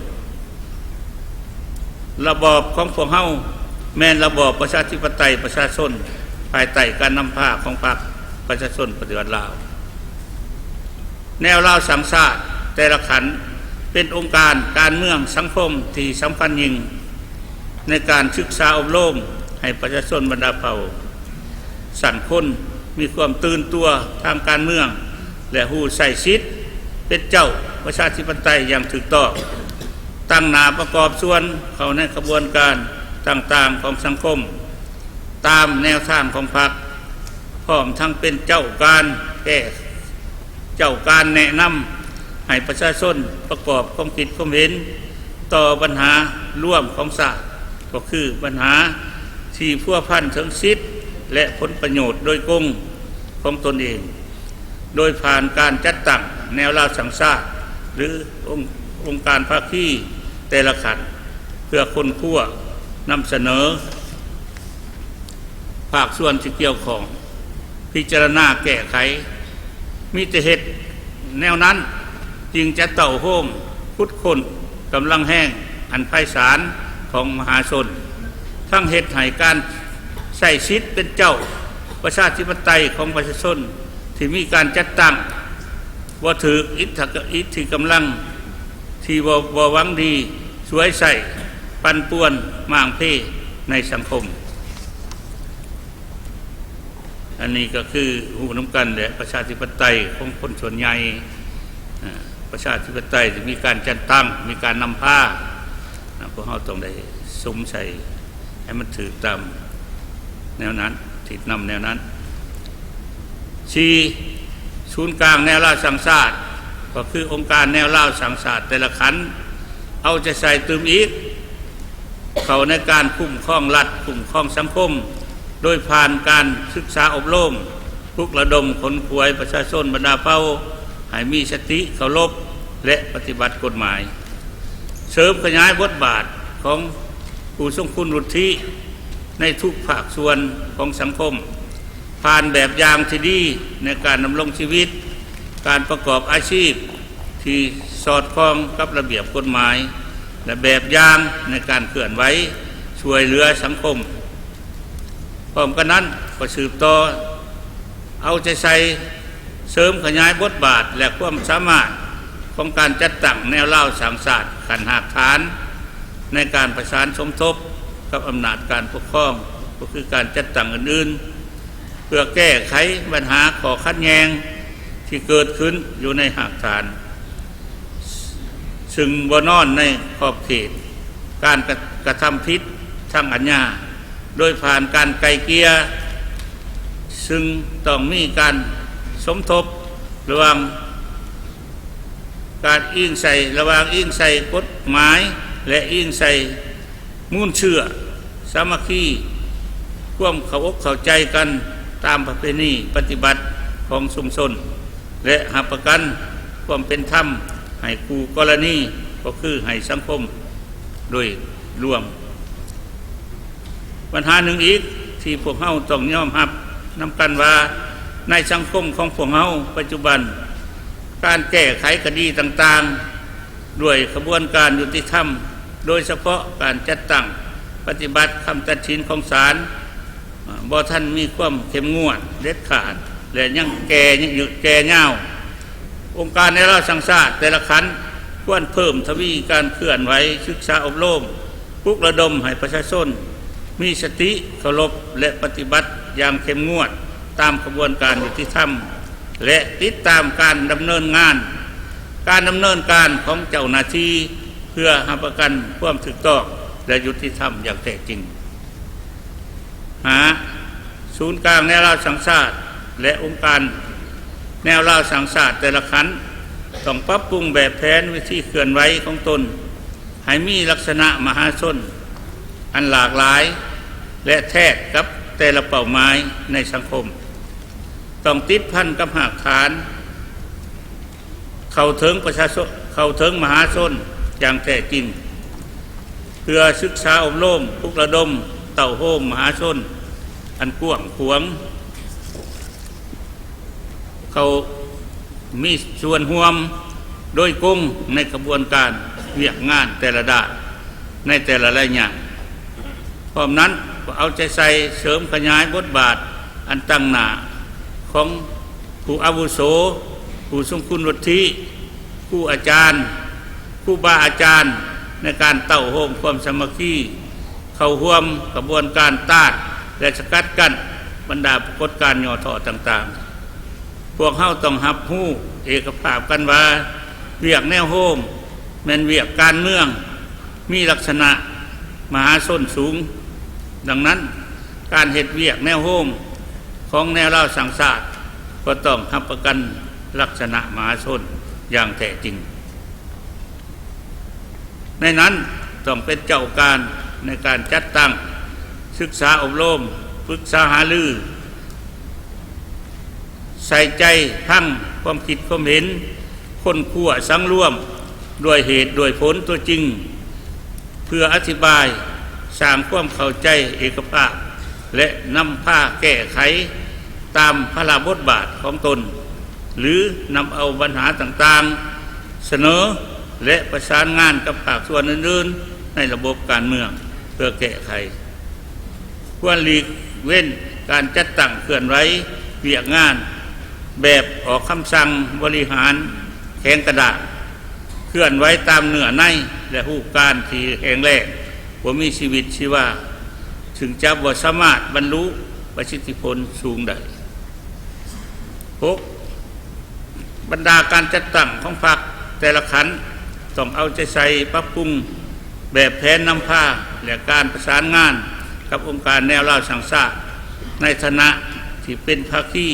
ລະບອບຂອງພວກເຮົາແມ່ນລະບອບປະຊາທິປະໄຕປະຊາຊົນ ພາຍໃຕ້ການນຳພາຂອງພັກປະຊາຊົນປະຕິວັດລາວ. ແນວລາວສ້າງຊາດແຕ່ລະຂັ້ນ ເປັນອົງການການເມືອງສັງຄົມທີ່ສຳຄັນຍິ່ງ ໃນການສຶກສາອົບຮົມໃຫ້ປະຊາຊົນບັນດາເຜົ່າ ຊັ້ນຄົນມີຄວາມຕື່ນຕົວທາງການເມືອງ ແລະ ຮູ້ໃຊ້ສິດເປັນເຈົ້າປະຊາທິປະໄຕຢ່າງຖືກຕ້ອງ, ຕັ້ງໜ້າປະກອບສ່ວນເຂົ້າໃນຂະບວນການຕ່າງໆຂອງສັງຄົມ ຕາມແນວທາງຂອງພັກ, ພ້ອມທັງເປັນເຈົ້າການແກ້ ເຈົ້າການແນະນຳໃຫ້ປະຊາຊົນປະກອບຄວາມຄິດຄວາມເຫັນຕໍ່ບັນຫາລວມຂອງຊາດ, ກໍຄືບັນຫາທີ່ພົວພັນເຖິງສິດ ແລະ ຜົນປະໂຫຍດໂດຍກົງຂອງຕົນເອງ, ໂດຍຜ່ານການຈັດຕັ້ງແນວລາວສ້າງຊາດ ຫຼື ອົງ ອົງການພາຄີແຕ່ລະຂັ້ນ ເພື່ອຄົ້ນຄວ້ານຳສະເໜີ ພາກສ່ວນທີ່ກ່ຽວຂ້ອງ ພິຈາລະນາແກ້ໄຂ. ມີແຕ່ເຮັດແນວນັ້ນ ຈຶ່ງຈະເຕົ້າໂຮມຂຸດຄົ້ນກຳລັງແຮງອັນໄພສານຂອງມະຫາຊົນ, ທັງເຮັດໃຫ້ການໃຊ້ສິດເປັນເຈົ້າປະຊາທິປະໄຕຂອງປະຊາຊົນທີ່ມີການຈັດຕັ້ງ ບໍ່ຖືກອິດທະ ອິດທິກຳລັງທີ່ບໍ່ ບໍ່ຫວັງດີສວຍໃຊ້ ປັ່ນປ່ວນໝ້າງເພໃນສັງຄົມ. ອັນນີ້ກໍຄືຮູ້ນຳກັນແຫຼະ ປະຊາທິປະໄຕຂອງຄົນສ່ວນໃຫຍ່, ອາ ປະຊາທິປະໄຕທີ່ມີການຈັດຕັ້ງ ມີການນຳພາ, ອາ ພວກເຮົາຕ້ອງໄດ້ສຸມໃສ່ໃຫ້ມັນຖືກຕາມແນວນັ້ນ, ທິດນຳແນວນັ້ນ. ສີ່, ສູນກາງແນວລາວສ້າງຊາດ ກໍຄືອົງການແນວລາວສ້າງຊາດແຕ່ລະຂັ້ນ ເອົາໃຈໃສ່ຕື່ມອີກ ເຂົ້າໃນການຄຸ້ມຄອງລັດ, ຄຸ້ມຄອງສັງຄົມ ໂດຍຜ່ານການສຶກສາອົບຮົມ, ປຸກລະດົມຂົນຂວາຍປະຊາຊົນບັນດາເຜົ່າໃຫ້ມີສະຕິເຄົາລົບ ແລະ ປະຕິບັດກົດໝາຍ. ເສີມຂະຫຍາຍບົດບາດຂອງຜູ້ຊົງຄຸນວຸດທິໃນທຸກພາກສ່ວນຂອງສັງຄົມ, ຜ່ານແບບຢ່າງທີ່ດີໃນການດຳລົງຊີວິດ, ການປະກອບອາຊີບທີ່ສອດຄ່ອງກັບລະບຽບກົດໝາຍ ແລະ ແບບຢ່າງໃນການເຄື່ອນໄຫວຊ່ວຍເຫຼືອສັງຄົມ. ພ້ອມກັນນັ້ນກໍສືບຕໍ່ເອົາໃຈໃສ່ເສີມຂະຫຍາຍບົດບາດ ແລະ ຄວາມສາມາດຂອງການຈັດຕັ້ງແນວລາວສ້າງຊາດຂັ້ນຮາກຖານ ໃນການປະສານສົມທົບກັບອຳນາດການປົກຄອງ ກໍຄືການຈັດຕັ້ງອື່ນໆ ເພື່ອແກ້ໄຂບັນຫາຂໍ້ຂັດແຍ່ງທີ່ເກີດຂຶ້ນຢູ່ໃນຮາກຖານ ຊຶ່ງບໍ່ນອນໃນຂອບເຂດການກະ ກະທຳຜິດທາງອາຍາ ໂດຍຜ່ານການໄກ່ເກ່ຍ, ຊຶ່ງຕ້ອງມີການສົມທົບລະຫວ່າງ ການອີງໃສ່ ລະຫວ່າງອີງໃສ່ກົດໝາຍ ແລະ ອີງໃສ່ມູນເຊື້ອສາມັກຄີ, ຄວາມເຂົ້າອົກເຂົ້າໃຈກັນຕາມປະເພນີປະຕິບັດຂອງຊຸມຊົນ ແລະ ຮັບປະກັນຄວາມເປັນທຳໃຫ້ຄູ່ກໍລະນີ ກໍຄືໃຫ້ສັງຄົມໂດຍລວມ. ບັນຫາໜຶ່ງອີກທີ່ພວກເຮົາຕ້ອງຍອມຮັບນຳກັນວ່າ ໃນສັງຄົມຂອງພວກເຮົາປັດຈຸບັນ, ການແກ້ໄຂຄະດີຕ່າງໆ ດ້ວຍຂະບວນການຍຸຕິທຳ, ໂດຍສະເພາະການຈັດຕັ້ງປະຕິບັດຄຳຕັດສິນຂອງສານ ບໍ່ທັນມີຄວາມເຂັ້ມງວດເດັດຂາດ ແລະ ຍັງແກ່ຍືດແກ່ຍາວ. ອົງການແນວລາວສ້າງຊາດແຕ່ລະຂັ້ນ ຄວນເພີ່ມທະວີການເຄື່ອນໄຫວ, ສຶກສາອົບຮົມ, ປຸກລະດົມໃຫ້ປະຊາຊົນມີສະຕິເຄົາລົບ ແລະ ປະຕິບັດຢ່າງເຂັ້ມງວດຕາມຂະບວນການຍຸຕິທຳ ແລະ ຕິດຕາມການດຳເນີນງານ, ການດຳເນີນການຂອງເຈົ້າໜ້າທີ່ ເພື່ອຮັບປະກັນຄວາມຖືກຕ້ອງ ແລະ ຍຸຕິທຳຢ່າງແທ້ຈິງ. ຫ້າ, ສູນກາງແນວລາວສ້າງຊາດ ແລະ ອົງການແນວລາວສ້າງຊາດແຕ່ລະຂັ້ນ ຕ້ອງປັບປຸງແບບແຜນວິທີເຄື່ອນໄຫວຂອງຕົນ ໃຫ້ມີລັກສະນະມະຫາຊົນອັນຫຼາກຫຼາຍ ແລະ ແທດກັບແຕ່ລະເປົ້າໝາຍໃນສັງຄົມ, ຕ້ອງຕິດພັນກັບຮາກຖານ ເຂົ້າເຖິງປະຊາຊົນ, ເຂົ້າເຖິງມະຫາຊົນຢ່າງແທ້ຈິງ ເພື່ອສຶກສາອົບຮົມ, ປຸກລະດົມ, ເຕົ້າໂຮມມະຫາຊົນອັນກວ້າງຂວາງ. ເຂົ້າມີສ່ວນຮ່ວມໂດຍກົງໃນຂະບວນການວຽກງານແຕ່ລະດ້ານໃນແຕ່ລະໄລຍະ. ພ້ອມນັ້ນກໍເອົາໃຈໃສ່ເສີມຂະຫຍາຍບົດບາດອັນຕັ້ງໜ້າຂອງຜູ້ອາວຸໂສ, ຜູ້ຊົງຄຸນວຸດທິ, ຄູອາຈານ, ຄູບາອາຈານ ໃນການເຕົ້າໂຮມຄວາມສາມັກຄີ ເຂົ້າຮ່ວມຂະບວນການຕ້ານ ແລະ ສະກັດກັ້ນບັນດາປາກົດການຫຍໍ້ທໍ້ຕ່າງໆ. ພວກເຮົາຕ້ອງຮັບຮູ້ເອກະພາບກັນວ່າ ວຽກແນວໂຮມແມ່ນວຽກການເມືອງ ມີລັກສະນະມະຫາຊົນສູງ. ດັ່ງນັ້ນ, ການເຮັດວຽກແນວໂຮມຂອງແນວລາວສ້າງຊາດ ກໍຕ້ອງຮັບປະກັນລັກສະນະມະຫາຊົນຢ່າງແທ້ຈິງ. ໃນນັ້ນຕ້ອງເປັນເຈົ້າການໃນການຈັດຕັ້ງ, ສຶກສາອົບຮົມ, ປຶກສາຫາລື, ໃສ່ໃຈຟັງຄວາມຄິດຄວາມເຫັນ, ຄົ້ນຄວ້າສັງລວມດ້ວຍເຫດດ້ວຍຜົນຕົວຈິງ ເພື່ອອະທິບາຍ, ສ້າງຄວາມເຂົ້າໃຈເອກະພາບ ແລະ ນຳພາແກ້ໄຂຕາມພາລະບົດບາດຂອງຕົນ ຫຼື ນຳເອົາບັນຫາຕ່າງໆສະເໜີ ແລະ ປະສານງານກັບພາກສ່ວນອື່ນໆໃນລະບົບການເມືອງເພື່ອແກ້ໄຂ. ຄວນຫຼີກເວັ້ນການຈັດຕັ້ງເຄື່ອນໄຫວວຽກງານແບບອອກຄຳສັ່ງບໍລິຫານແຂງກະດ້າງ, ເຄື່ອນໄຫວຕາມເນື້ອໃນ ແລະ ຮູບການທີ່ແຫ້ງແລ້ງ, ບໍ່ມີຊີວິດຊີວາ, ຊຶ່ງຈະບໍ່ສາມາດບັນລຸປະສິດທິຜົນສູງໄດ້. ຫົກ, ບັນດາການຈັດຕັ້ງຂອງພັກແຕ່ລະຂັ້ນ ຕ້ອງເອົາໃຈໃສ່ປັບປຸງແບບແຜນນຳພາ ແລະ ການປະສານງານກັບອົງການແນວລາວສ້າງຊາດ ໃນຖານະທີ່ເປັນພາຄີ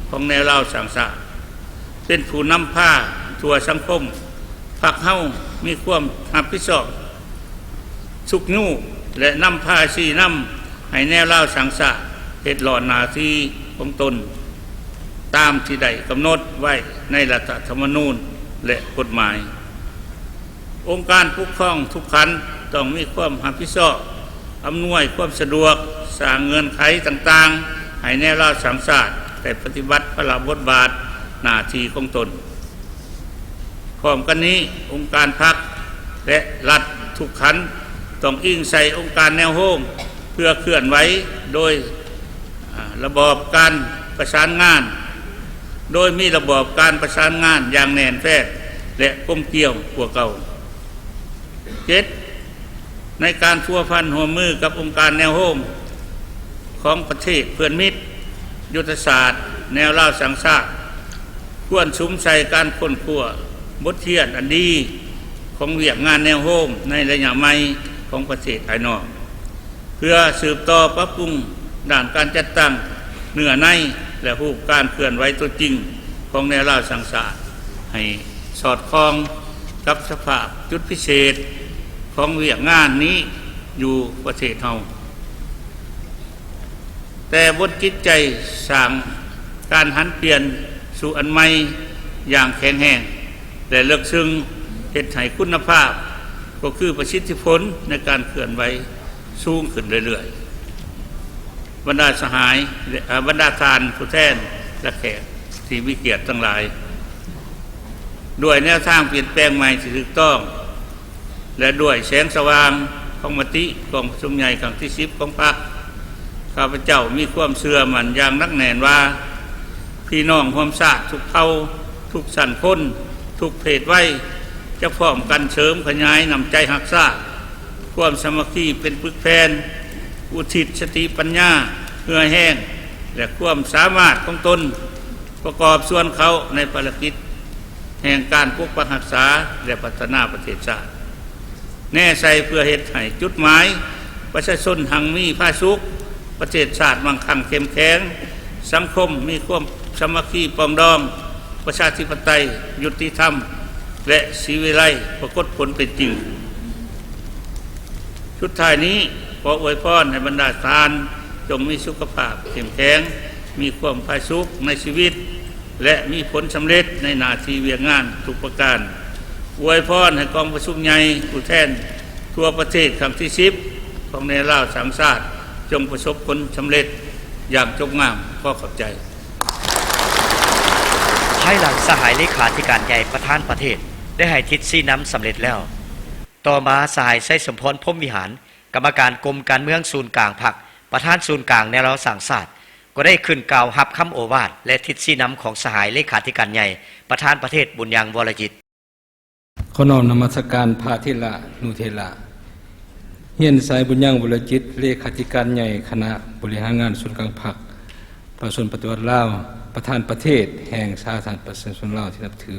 ຂອງແນວລາວສ້າງຊາດ ເປັນຜູ້ນຳພາທົ່ວສັງຄົມ. ພັກເຮົາມີຄວາມຮັບຜິດຊອບຊຸກຍູ້ ແລະ ນຳພາຊີ້ນຳໃຫ້ແນວລາວສ້າງຊາດເຮັດລ້ອນໜ້າທີ່ຂອງຕົນ ຕາມທີ່ໄດ້ກຳນົດໄວ້ໃນລັດຖະທຳມະນູນ ແລະ ກົດໝາຍ. ອົງການປົກຄອງທຸກຂັ້ນຕ້ອງມີຄວາມຮັບຜິດຊອບ ອຳນວຍຄວາມສະດວກ, ສ້າງເງື່ອນໄຂຕ່າງໆໃຫ້ແນວລາວສ້າງຊາດໄດ້ປະຕິບັດພາລະບົດບາດໜ້າທີ່ຂອງຕົນ. ພ້ອມກັນນີ້, ອົງການພັກ ແລະ ລັດທຸກຂັ້ນຕ້ອງອີງໃສ່ອົງການແນວໂຮມ ເພື່ອເຄື່ອນໄຫວໂດຍ ອາ ລະບອບການປະສານງານ, ໂດຍມີລະບອບການປະສານງານຢ່າງແໜ້ນແຟ້ນ ແລະ ກົມກຽມກວ່າເກົ່າ. ເຈັດ, ໃນການພົວພັນຮ່ວມມືກັບອົງການແນວໂຮມຂອງປະເທດເພື່ອນມິດ, ຍຸດທະສາດແນວລາວສ້າງຊາດ ຄວນສຸມໃສ່ການຄົ້ນຄວ້າບົດຮຽນອັນດີຂອງວຽກງານແນວໂຮມໃນໄລຍະໃໝ່ຂອງປະເທດອ້າຍນ້ອງ ເພື່ອສືບຕໍ່ປັບປຸງດ້ານການຈັດຕັ້ງເນື້ອໃນ ແລະ ຮູບການເຄື່ອນໄຫວຕົວຈິງຂອງແນວລາວສ້າງຊາດ ໃຫ້ສອດຄ່ອງກັບສະພາບຈຸດພິເສດຂອງວຽກງານນີ້ຢູ່ປະເທດເຮົາ. ແຕ່ບົນຈິດໃຈສ້າງການຫັນປ່ຽນສູ່ອັນໃໝ່ຢ່າງແຂງແຮງ ແລະ ເລິກເຊິ່ງ ເຮັດໃຫ້ຄຸນນະພາບ ກໍຄືປະສິດທິຜົນໃນການເຄື່ອນໄຫວສູງຂຶ້ນເລື້ອຍໆ. ບັນດາສະຫາຍ ແລະ ອາ ບັນດາທ່ານຜູ້ແທນ ແລະ ແຂກທີ່ມີກຽດທັງຫຼາຍ, ດ້ວຍແນວທາງປ່ຽນແປງໃໝ່ທີ່ຖືກຕ້ອງ ແລະ ດ້ວຍແສງສະຫວ່າງຂອງມະຕິກອງປະຊຸມໃຫຍ່ຄັ້ງທີສິບຂອງພັກ, ຂ້າພະເຈົ້າມີຄວາມເຊື່ອໝັ້ນຢ່າງໜັກແໜ້ນວ່າ ພີ່ນ້ອງຮ່ວມຊາດທຸກເຜົ່າ, ທຸກຊັ້ນຄົນ, ທຸກເພດໄວ ຈະພ້ອມກັນເສີມຂະຫຍາຍນ້ຳໃຈຮັກຊາດ, ຄວາມສາມັກຄີເປັນປຶກແຜ່ນ, ອຸທິດສະຕິປັນຍາ, ເຫື່ອແຮງ ແລະ ຄວາມສາມາດຂອງຕົນ ປະກອບສ່ວນເຂົ້າໃນພາລະກິດ ແຫ່ງການປົກປັກຮັກສາ ແລະ ພັດທະນາປະເທດຊາດ ແນໃສ່ເພື່ອເຮັດໃຫ້ຈຸດໝາຍ ປະຊາຊົນຮັ່ງມີຜາສຸກ, ປະເທດຊາດມັ່ງຄັ່ງເຂັ້ມແຂງ, ສັງຄົມມີຄວາມສາມັກຄີປອງດອງ, ປະຊາທິປະໄຕ, ຍຸຕິທຳ ແລະ ສີວິໄລປາກົດຜົນເປັນຈິງ. ສຸດທ້າຍນີ້, ຂໍອວຍພອນໃຫ້ບັນດາທ່ານຈົ່ງມີສຸຂະພາບເຂັ້ມແຂງ, ມີຄວາມຜາສຸກໃນຊີວິດ ແລະ ມີຜົນສຳເລັດໃນໜ້າທີ່ວຽກງານທຸກປະການ. ອວຍພອນໃຫ້ກອງປະຊຸມໃຫຍ່ຜູ້ແທນທົ່ວປະເທດຄັ້ງທີສິບຂອງແນວລາວສ້າງຊາດ ຈົ່ງປະສົບຜົນສຳເລັດຢ່າງຈົບງາມ. ຂໍຂອບໃຈ. ພາຍຫຼັງສະຫາຍເລຂາທິການໃຫຍ່ປະທານປະເທດໄດ້ໃຫ້ທິດຊີ້ນຳສຳເລັດແລ້ວ, ຕໍ່ມາສະຫາຍ ໄຊສົມພອນ ພົມວິຫານ ກຳມະການກົມການເມືອງສູນກາງພັກ ປະທານສູນກາງແນວລາວສ້າງຊາດ ກໍໄດ້ຂຶ້ນກ່າວຮັບຄຳໂອວາດ ແລະ ທິດຊີ້ນຳຂອງສະຫາຍເລຂາທິການໃຫຍ່ປະທານປະເທດ ບຸນຍັງ ວໍລະຈິດ. ຂໍນ້ອມນະມັດສະການພະເຖລະນຸເຖລະ. ຮຽນສາຍ ບຸນຍັງ ວໍລະຈິດ, ເລຂາທິການໃຫຍ່ຄະນະບໍລິຫານງານສູນກາງພັກປະຊາຊົນປະຕິວັດລາວ, ປະທານປະເທດແຫ່ງສາທາລະນະລັດປະຊາຊົນລາວທີ່ນັບຖື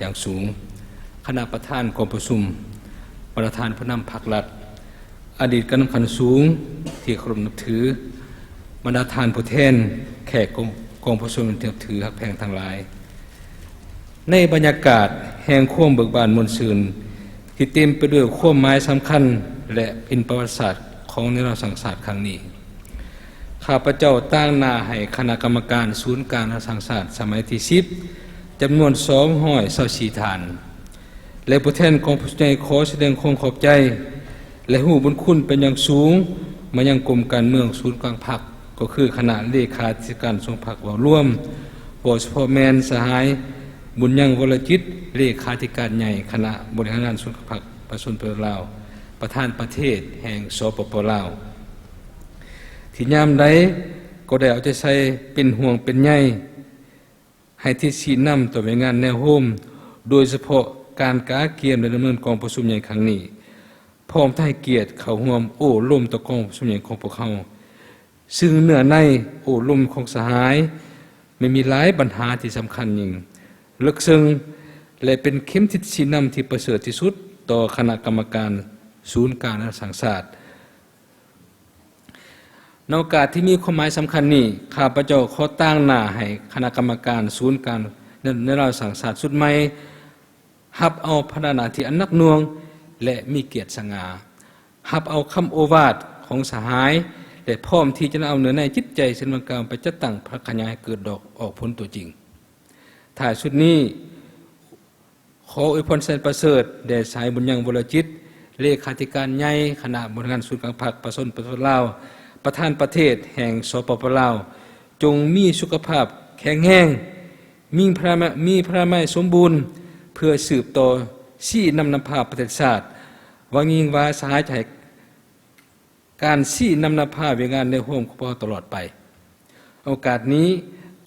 ຢ່າງສູງ, ຄະນະປະທານກອງປະຊຸມ, ປະທານຜູ້ນຳພັກລັດ, ອະດີດການນຳຂັ້ນສູງທີ່ເຄົາລົບນັບຖື, ບັນດາທ່ານຜູ້ແທນແຂກກອງ ກອງປະຊຸມທີ່ນັບຖືຮັກແພງທັງຫຼາຍ. ໃນບັນຍາກາດແຫ່ງຄວາມເບີກບານມ່ວນຊື່ນ ທີ່ເຕັມໄປດ້ວຍຄວາມໝາຍສຳຄັນ ແລະ ເປັນປະຫວັດສາດຂອງແນວລາວສ້າງຊາດຄັ້ງນີ້, ຂ້າພະເຈົ້າຕາງໜ້າໃຫ້ຄະນະກຳມະການສູນກາງແນວລາວສ້າງຊາດສະໄໝທີສິບ ຈຳນວນສອງຮ້ອຍຊາວສີ່ທ່ານ ແລະ ຜູ້ແທນກອງປະຊຸມໃຫຍ່ ຂໍສະແດງຄວາມຂອບໃຈ ແລະ ຮູ້ບຸນຄຸນເປັນຢ່າງສູງມາຍັງກົມການເມືອງສູນກາງພັກ, ກໍຄືຄະນະເລຂາທິການສູນກາງພັກເວົ້າລວມ, ເວົ້າສະເພາະແມ່ນສະຫາຍ ບຸນຍັງ ວໍລະຈິດ, ເລຂາທິການໃຫຍ່ຄະນະບໍລິຫານງານສູນກາງພັກປະຊາຊົນປະຕິວັດລາວ, ປະທານປະເທດແຫ່ງ ສປປ ລາວ, ທີ່ຍາມໃດກໍໄດ້ເອົາໃຈໃສ່, ເປັນຫ່ວງເປັນໃຍ, ໃຫ້ທິດຊີ້ນຳຕໍ່ວຽກງານແນວໂຮມ, ໂດຍສະເພາະການກະກຽມ ແລະ ດຳເນີນກອງປະຊຸມໃຫຍ່ຄັ້ງນີ້, ພ້ອມທັງໃຫ້ກຽດເຂົ້າຮ່ວມໂອ້ລົມຕໍ່ກອງປະຊຸມໃຫຍ່ຂອງພວກເຮົາ, ຊຶ່ງເນື້ອໃນໂອ້ລົມຂອງສະຫາຍ ແມ່ນມີຫຼາຍບັນຫາທີ່ສຳຄັນຍິ່ງ, ເລິກເຊິ່ງ ແລະ ເປັນເຂັມທິດຊີ້ນຳທີ່ປະເສີດທີ່ສຸດຕໍ່ຄະນະກຳມະການສູນກາງແນວລາວສ້າງຊາດ. ໃນໂອກາດທີ່ມີຄວາມໝາຍສຳຄັນນີ້, ຂ້າພະເຈົ້າຂໍຕາງໜ້າໃຫ້ຄະນະກຳມະການສູນກາງແນວລາວສ້າງຊາດຊຸດໃໝ່ ຮັບເອົາພາລະໜ້າທີ່ອັນໜັກໜ່ວງ ແລະ ມີກຽດສະຫງ່າ, ຮັບເອົາຄຳໂອວາດຂອງສະຫາຍ ແລະ ພ້ອມທີ່ຈະນຳເອົາເນື້ອໃນຈິດໃຈເຊິ່ງດັ່ງກ່າວໄປຈັດຕັ້ງຜັກຂະຫຍາຍໃຫ້ເກີດດອກອອກຜົນຕົວຈິງ. ທ້າຍສຸດນີ້, ຂໍອວຍພອນແສນປະເສີດແດ່ສາຍ ບຸນຍັງ ວໍລະຈິດ, ເລຂາທິການໃຫຍ່ຄະນະບໍລິຫານງານສູນກາງພັກປະຊາຊົນປະຕິວັດລາວ, ປະທານປະເທດແຫ່ງ ສປປ ລາວ, ຈົ່ງມີສຸຂະພາບແຂງແຮງ, ມີພະລານາ ມີພະລານາໄມສົມບູນ ເພື່ອສືບຕໍ່ຊີ້ນຳນຳພາປະເທດຊາດ, ຫວັງຍິ່ງວ່າສະຫາຍຈະໃຫ້ ການຊີ້ນຳນຳພາວຽກງານແນວໂຮມຂອງພວກເຮົາຕະຫຼອດໄປ. ໂອກາດນີ້,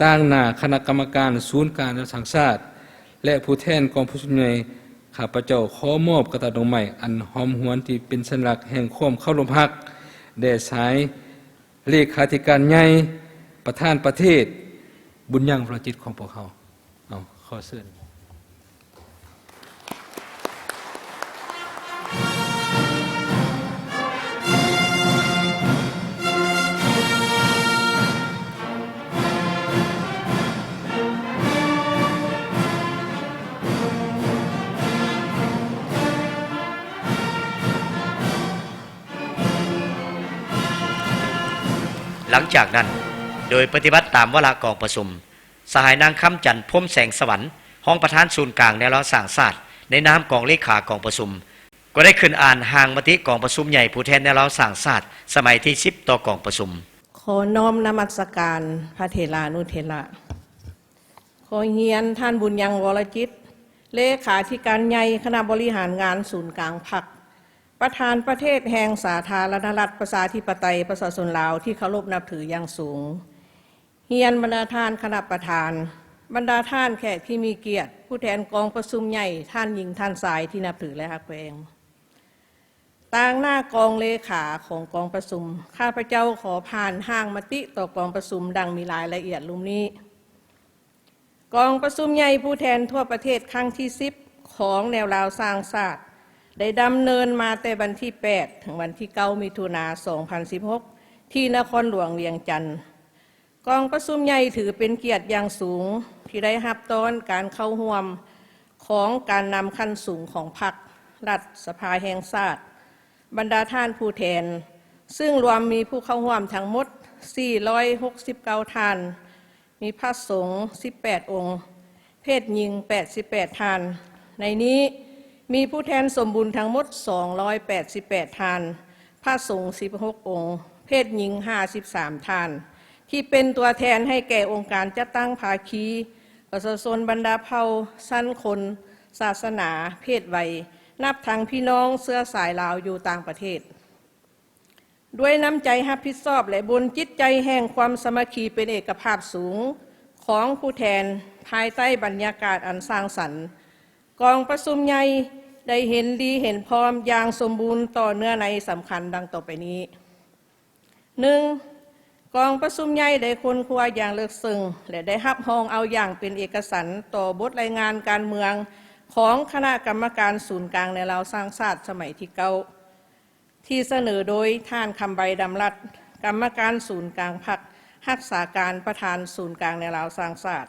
ຕາງໜ້າຄະນະກຳມະການສູນກາງແນວລາວສ້າງຊາດ ແລະ ຜູ້ແທນກອງປະຊຸມໃຫຍ່, ຂ້າພະເຈົ້າຂໍມອບກະຖາດອກໄມ້ອັນຫອມຫວນທີ່ເປັນສັນລັກແຫ່ງຄວາມເຄົາລົບຮັກ ແດ່ສາຍເລຂາທິການໃຫຍ່ ປະທານປະເທດ ບຸນຍັງ ວໍລະຈິດຂອງພວກເຮົາ. ເອົາ ຂໍເຊີນ. ຫຼັງຈາກນັ້ນ, ໂດຍປະຕິບັດຕາມວາລະກອງປະຊຸມ, ສະຫາຍນາງ ຄຳຈັນ ພົມແສງສະຫວັນ, ຮອງປະທານສູນກາງແນວລາວສ້າງຊາດ, ໃນນາມກອງເລຂາກອງປະຊຸມ, ກໍໄດ້ຂຶ້ນອ່ານຮ່າງມະຕິກອງປະຊຸມໃຫຍ່ຜູ້ແທນແນວລາວສ້າງຊາດ ສະໄໝທີສິບ ຕໍ່ກອງປະຊຸມ. ຂໍນ້ອມນະມັດສະການພະເຖລານຸເຖລະ. ຂໍຮຽນທ່ານ ບຸນຍັງ ວໍລະຈິດ, ເລຂາທິການໃຫຍ່ຄະນະບໍລິຫານງານສູນກາງພັກ, ປະທານປະເທດແຫ່ງສາທາລະນະລັດ ປະຊາທິປະໄຕ ປະຊາຊົນລາວ ທີ່ເຄົາລົບນັບຖືຢ່າງສູງ. ຮຽນບັນດາທ່ານຄະນະປະທານ, ບັນດາທ່ານແຂກທີ່ມີກຽດ, ຜູ້ແທນກອງປະຊຸມໃຫຍ່, ທ່ານຍິງ, ທ່ານຊາຍທີ່ນັບຖື ແລະ ຮັກແພງ. ຕາງໜ້າກອງເລຂາຂອງກອງປະຊຸມ, ຂ້າພະເຈົ້າຂໍຜ່ານຮ່າງມະຕິຕໍ່ກອງປະຊຸມດັ່ງມີລາຍລະອຽດລຸ່ມນີ້. ກອງປະຊຸມໃຫຍ່ຜູ້ແທນທົ່ວປະເທດຄັ້ງທີສິບ ຂອງແນວລາວສ້າງຊາດ ໄດ້ດຳເນີນມາແຕ່ວັນທີແປດ ເຖິງວັນທີເກົ້າ ມິຖຸນາ ສອງພັນສິບຫົກ ທີ່ນະຄອນຫຼວງວຽງຈັນ. ກອງປະຊຸມໃຫຍ່ຖືເປັນກຽດຢ່າງສູງທີ່ໄດ້ຮັບຕ້ອນການເຂົ້າຮ່ວມຂອງການນຳຂັ້ນສູງຂອງພັກ, ລັດ, ສະພາແຫ່ງຊາດ, ບັນດາທ່ານຜູ້ແທນ, ຊຶ່ງລວມມີຜູ້ເຂົ້າຮ່ວມທັງໝົດ ສີ່ຮ້ອຍຫົກສິບເກົ້າ ທ່ານ, ມີພະສົງ ສິບແປດ ອົງ, ເພດຍິງ ແປດສິບແປດ ທ່ານ. ໃນນີ້ມີຜູ້ແທນສົມບູນທັງໝົດ ສອງຮ້ອຍແປດສິບແປດ ທ່ານ, ພະສົງ ສິບຫົກ ອົງ, ເພດຍິງ ຫ້າສິບສາມ ທ່ານ, ທີ່ເປັນຕົວແທນໃຫ້ແກ່ອົງການຈັດຕັ້ງພາຄີ ປະຊາຊົນບັນດາເຜົ່າ, ຊັ້ນຄົນ, ສາສະໜາ, ເພດໄວ, ນັບທັງພີ່ນ້ອງເຊື້ອສາຍລາວຢູ່ຕ່າງປະເທດ. ດ້ວຍນ້ຳໃຈຮັບຜິດຊອບ ແລະ ບົນຈິດໃຈແຫ່ງຄວາມສາມັກຄີເປັນເອກະພາບສູງຂອງຜູ້ແທນ, ພາຍໃຕ້ບັນຍາກາດອັນສ້າງສັນ, ກອງປະຊຸມໃຫຍ່ໄດ້ເຫັນດີເຫັນພ້ອມຢ່າງສົມບູນຕໍ່ເນື້ອໃນສຳຄັນດັ່ງຕໍ່ໄປນີ້. ໜຶ່ງ, ກອງປະຊຸມໃຫຍ່ໄດ້ຄົ້ນຄວ້າຢ່າງເລິກເຊິ່ງ ແລະ ໄດ້ຮັບຮອງເອົາຢ່າງເປັນເອກະສັນຕໍ່ບົດລາຍງານການເມືອງຂອງຄະນະກຳມະການສູນກາງແນວລາວສ້າງຊາດສະໄໝທີເກົ້າ ທີ່ສະເໜີໂດຍທ່ານ ຄຳໄບ ດຳລັດ, ກຳມະການສູນກາງພັກ, ຮັກສາການປະທານສູນກາງແນວລາວສ້າງຊາດ.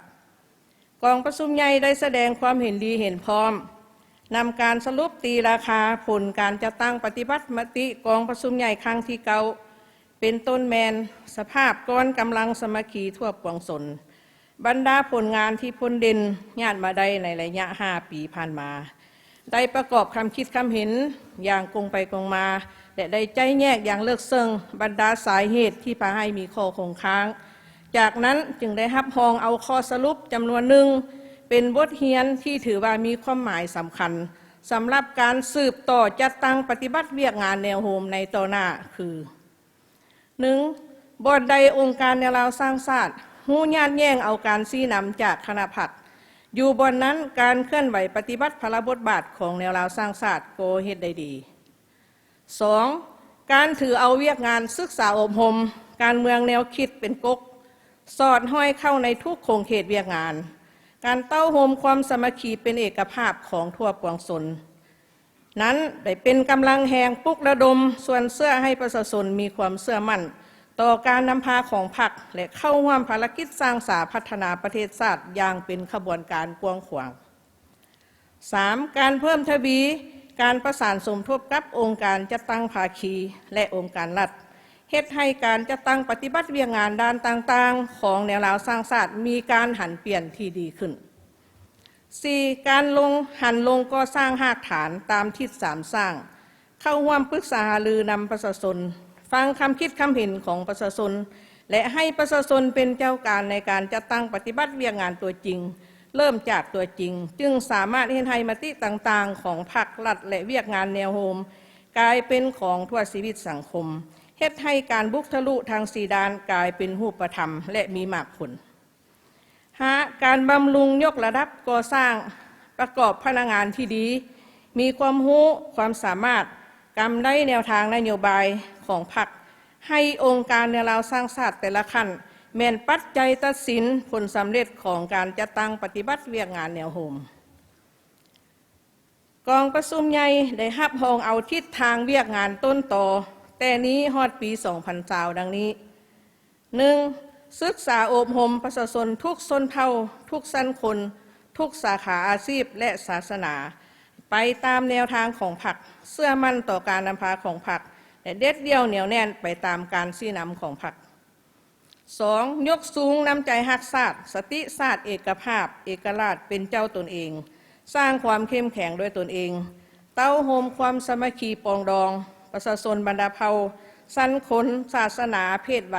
ກອງປະຊຸມໃຫຍ່ໄດ້ສະແດງຄວາມເຫັນດີເຫັນພ້ອມ ນຳການສະຫຼຸບຕີລາຄາຜົນການຈັດຕັ້ງປະຕິບັດມະຕິກອງປະຊຸມໃຫຍ່ຄັ້ງທີເກົ້າ ເປັນຕົ້ນແມ່ນສະພາບກອນກຳລັງສາມັກຄີທົ່ວປວງຊົນ, ບັນດາຜົນງານທີ່ພົ້ນເດັ່ນຍາດມາໄດ້ໃນໄລຍະຫ້າປີຜ່ານມາ, ໄດ້ປະກອບຄຳຄິດຄຳເຫັນຢ່າງກົງໄປກົງມາ ແລະ ໄດ້ໄຈ້ແຍກຢ່າງເລິກເຊິ່ງບັນດາສາເຫດທີ່ພາໃຫ້ມີຂໍ້ຄົງຄ້າງ. ຈາກນັ້ນຈຶ່ງໄດ້ຮັບຮອງເອົາຂໍ້ສະຫຼຸບຈຳນວນໜຶ່ງ ເປັນບົດຮຽນທີ່ຖືວ່າມີຄວາມໝາຍສຳຄັນ ສຳລັບການສືບຕໍ່ຈັດຕັ້ງປະຕິບັດວຽກງານແນວໂຮມໃນຕໍ່ໜ້າຄື: ໜຶ່ງ, ບ່ອນໃດອົງການແນວລາວສ້າງຊາດຮູ້ຍາດແຍ່ງເອົາການຊີ້ນຳຈາກຄະນະພັກ, ຢູ່ບ່ອນນັ້ນການເຄື່ອນໄຫວປະຕິບັດພາລະບົດບາດຂອງແນວລາວສ້າງຊາດກໍເຮັດໄດ້ດີ. ສອງ, ການຖືເອົາວຽກງານສຶກສາອົບຮົມການເມືອງແນວຄິດເປັນກົກ, ສອດຫ້ອຍເຂົ້າໃນທຸກຂົງເຂດວຽກງານ, ການເຕົ້າໂຮມຄວາມສາມັກຄີເປັນເອກະພາບຂອງທົ່ວປວງຊົນ ນັ້ນໄດ້ເປັນກຳລັງແຮງປຸກລະດົມຊວນເຊື້ອໃຫ້ປະຊາຊົນມີຄວາມເຊື່ອໝັ້ນຕໍ່ການນຳພາຂອງພັກ ແລະ ເຂົ້າຮ່ວມພາລະກິດສ້າງສາພັດທະນາປະເທດຊາດຢ່າງເປັນຂະບວນການກວ້າງຂວາງ. ສາມ, ການເພີ່ມທະວີການປະສານສົມທົບກັບອົງການຈັດຕັ້ງພາຄີ ແລະ ອົງການລັດ, ເຮັດໃຫ້ການຈັດຕັ້ງປະຕິບັດວຽກງານດ້ານຕ່າງໆຂອງແນວລາວສ້າງຊາດມີການຫັນປ່ຽນທີ່ດີຂຶ້ນ. ສີ່, ການລົງ ຫັນລົງກໍ່ສ້າງຮາກຖານຕາມທິດສາມສ້າງ, ເຂົ້າຮ່ວມປຶກສາຫາລືນຳປະຊາຊົນ, ຟັງຄຳຄິດຄຳເຫັນຂອງປະຊາຊົນ ແລະ ໃຫ້ປະຊາຊົນເປັນເຈົ້າການໃນການຈັດຕັ້ງປະຕິບັດວຽກງານຕົວຈິງ, ເລີ່ມຈາກຕົວຈິງ, ຈຶ່ງສາມາດເຮັດໃຫ້ມະຕິຕ່າງໆຂອງພັກ, ລັດ ແລະ ວຽກງານແນວໂຮມກາຍເປັນຂອງທົ່ວຊີວິດສັງຄົມ, ເຮັດໃຫ້ການບຸກທະລຸທັງສີ່ດ້ານກາຍເປັນຮູບປະທຳ ແລະ ມີໝາກຜົນ. ຫ້າ, ການບຳລຸງຍົກລະດັບກໍ່ສ້າງປະກອບພະນັກງານທີ່ດີ, ມີຄວາມຮູ້, ຄວາມສາມາດ, ກຳໄດ້ແນວທາງນະໂຍບາຍຂອງພັກ, ໃຫ້ອົງການແນວລາວສ້າງຊາດແຕ່ລະຂັ້ນ ແມ່ນປັດໄຈຕັດສິນຜົນສຳເລັດຂອງການຈັດຕັ້ງປະຕິບັດວຽກງານແນວໂຮມ. ກອງປະຊຸມໃຫຍ່ໄດ້ຮັບຮອງເອົາທິດທາງວຽກງານຕົ້ນຕໍແຕ່ນີ້ຮອດປີສອງພັນຊາວ ດັ່ງນີ້. ໜຶ່ງ, ສຶກສາອົບຮົມປະຊາຊົນທຸກຊົນເຜົ່າ, ທຸກຊັ້ນຄົນ, ທຸກສາຂາອາຊີບ ແລະ ສາສະໜາ ໄປຕາມແນວທາງຂອງພັກ, ເຊື່ອໝັ້ນຕໍ່ການນຳພາຂອງພັກ ແລະ ເດັດດ່ຽວໜຽວແໜ້ນໄປຕາມການຊີ້ນຳຂອງພັກ. ສອງ, ຍົກສູງນ້ຳໃຈຮັກຊາດ, ສະຕິຊາດ, ເອກະພາບ, ເອກະລາດ, ເປັນເຈົ້າຕົນເອງ, ສ້າງຄວາມເຂັ້ມແຂງດ້ວຍຕົນເອງ, ເຕົ້າໂຮມຄວາມສາມັກຄີປອງດອງປະຊາຊົນບັນດາເຜົ່າ, ຊັ້ນຄົນ, ສາສະໜາ, ເພດໄວ,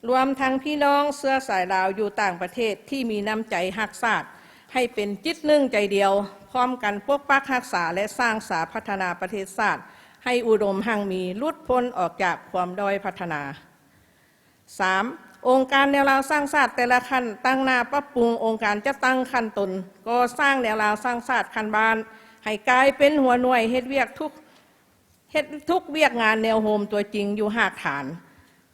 ລວມທັງພີ່ນ້ອງເຊື້ອສາຍລາວຢູ່ຕ່າງປະເທດທີ່ມີນ້ຳໃຈຮັກຊາດ ໃຫ້ເປັນຈິດໜຶ່ງໃຈດຽວ, ພ້ອມກັນປົກປັກຮັກສາ ແລະ ສ້າງສາພັດທະນາປະເທດຊາດໃຫ້ອຸດົມຮັ່ງມີ, ຫຼຸດພົ້ນອອກຈາກຄວາມດ້ອຍພັດທະນາ. ສາມ, ອົງການແນວລາວສ້າງຊາດແຕ່ລະຂັ້ນ ຕັ້ງໜ້າປັບປຸງອົງການຈັດຕັ້ງຂັ້ນຕົ້ນ, ກໍ່ສ້າງແນວລາວສ້າງຊາດຂັ້ນບ້ານ ໃຫ້ກາຍເປັນຫົວໜ່ວຍເຮັດວຽກທຸກ ເຮັດທຸກວຽກງານແນວໂຮມຕົວຈິງຢູ່ຮາກຖານ,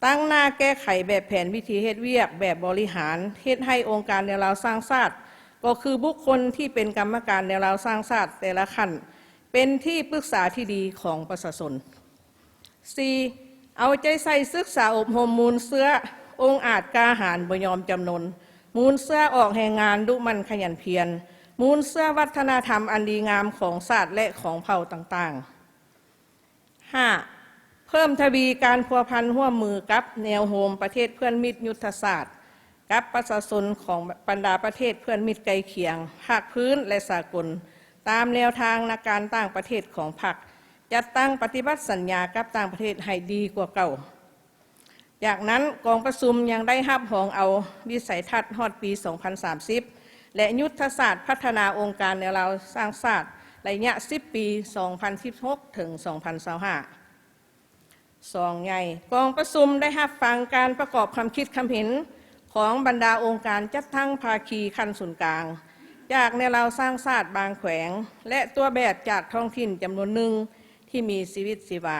ຕັ້ງໜ້າແກ້ໄຂແບບແຜນວິທີເຮັດວຽກ, ແບບບໍລິຫານ, ເຮັດໃຫ້ອົງການແນວລາວສ້າງຊາດ ກໍຄືບຸກຄົນທີ່ເປັນກຳມະການແນວລາວສ້າງຊາດແຕ່ລະຂັ້ນ ເປັນທີ່ປຶກສາທີ່ດີຂອງປະຊາຊົນ. ສີ່, ເອົາໃຈໃສ່ສຶກສາອົບຮົມມູນເຊື້ອອົງອາດກ້າຫານບໍ່ຍອມຈຳນົນ, ມູນເຊື້ອອອກແຮງງານດຸໝັ່ນຂະຫຍັນພຽນ, ມູນເຊື້ອວັດທະນະທຳອັນດີງາມຂອງຊາດ ແລະ ຂອງເຜົ່າຕ່າງໆ. ຫ້າ, ເພີ່ມທະວີການພົວພັນຮ່ວມມືກັບແນວໂຮມປະເທດເພື່ອນມິດຍຸດທະສາດ ກັບປະຊາຊົນຂອງບັນດາປະເທດເພື່ອນມິດໃກ້ຄຽງ, ພາກພື້ນ ແລະ ສາກົນ, ຕາມແນວທາງນັກການຕ່າງປະເທດຂອງພັກ, ຈັດຕັ້ງປະຕິບັດສັນຍາກັບຕ່າງປະເທດໃຫ້ດີກວ່າເກົ່າ. ຈາກນັ້ນ, ກອງປະຊຸມຍັງໄດ້ຮັບຮອງເອົາວິໄສທັດຮອດປີສອງພັນສາມສິບ ແລະ ຍຸດທະສາດພັດທະນາອົງການແນວລາວສ້າງຊາດ ໄລຍະສິບປີ ສອງພັນສິບຫົກ ເຖິງ ສອງພັນຊາວຫ້າ. ສອງໃຫຍ່ ກອງປະຊຸມໄດ້ຮັບຟັງການປະກອບຄຳຄິດຄຳເຫັນຂອງບັນດາອົງການຈັດຕັ້ງພາຄີຂັ້ນສູນກາງ ຈາກແນວລາວສ້າງຊາດບາງແຂວງ ແລະ ຕົວແບບຈາກທ້ອງຖິ່ນຈຳນວນໜຶ່ງທີ່ມີຊີວິດຊີວາ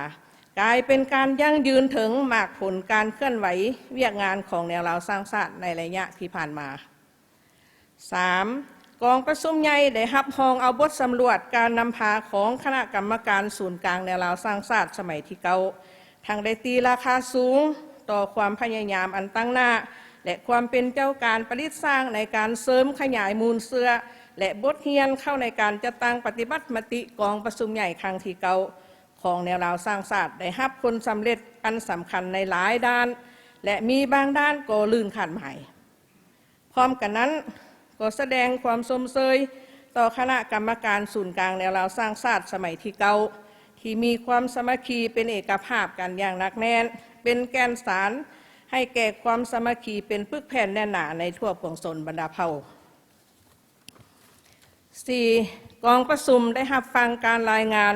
ກາຍເປັນການຢັ້ງຢືນເຖິງໝາກຜົນການເຄື່ອນໄຫວວຽກງານຂອງແນວລາວສ້າງຊາດໃນໄລຍະທີ່ຜ່ານມາ. ສາມ ກອງປະຊຸມໃຫຍ່ໄດ້ຮັບຮອງເອົາບົດສຳຫຼວດການນຳພາຂອງຄະນະກຳມະການສູນກາງແນວລາວສ້າງຊາດສະໄໝທີເກົ້າ ທັງໄດ້ຕີລາຄາສູງຕໍ່ຄວາມພະຍາຍາມອັນຕັ້ງໜ້າ ແລະ ຄວາມເປັນເຈົ້າການປະດິດສ້າງໃນການເສີມຂະຫຍາຍມູນເຊື້ອ ແລະ ບົດຮຽນເຂົ້າໃນການຈັດຕັ້ງປະຕິບັດມະຕິກອງປະຊຸມໃຫຍ່ຄັ້ງທີເກົ້າ ຂອງແນວລາວສ້າງຊາດ ໄດ້ຮັບຜົນສຳເລັດອັນສຳຄັນໃນຫຼາຍດ້ານ ແລະ ມີບາງດ້ານກໍລື່ນຄາດໝາຍ. ພ້ອມກັນນັ້ນ ກໍສະແດງຄວາມຊົມເຊີຍຕໍ່ຄະນະກຳມະການສູນກາງແນວລາວສ້າງຊາດສະໄໝທີເກົ້າ ທີ່ມີຄວາມສາມັກຄີເປັນເອກະພາບກັນຢ່າງໜັກແໜ້ນ ເປັນແກ່ນສານໃຫ້ແກ່ຄວາມສາມັກຄີເປັນປຶກແຜ່ນແໜ້ນໜາໃນທົ່ວປວງຊົນບັນດາເຜົ່າ. ສີ່ ກອງປະຊຸມໄດ້ຮັບຟັງການລາຍງານ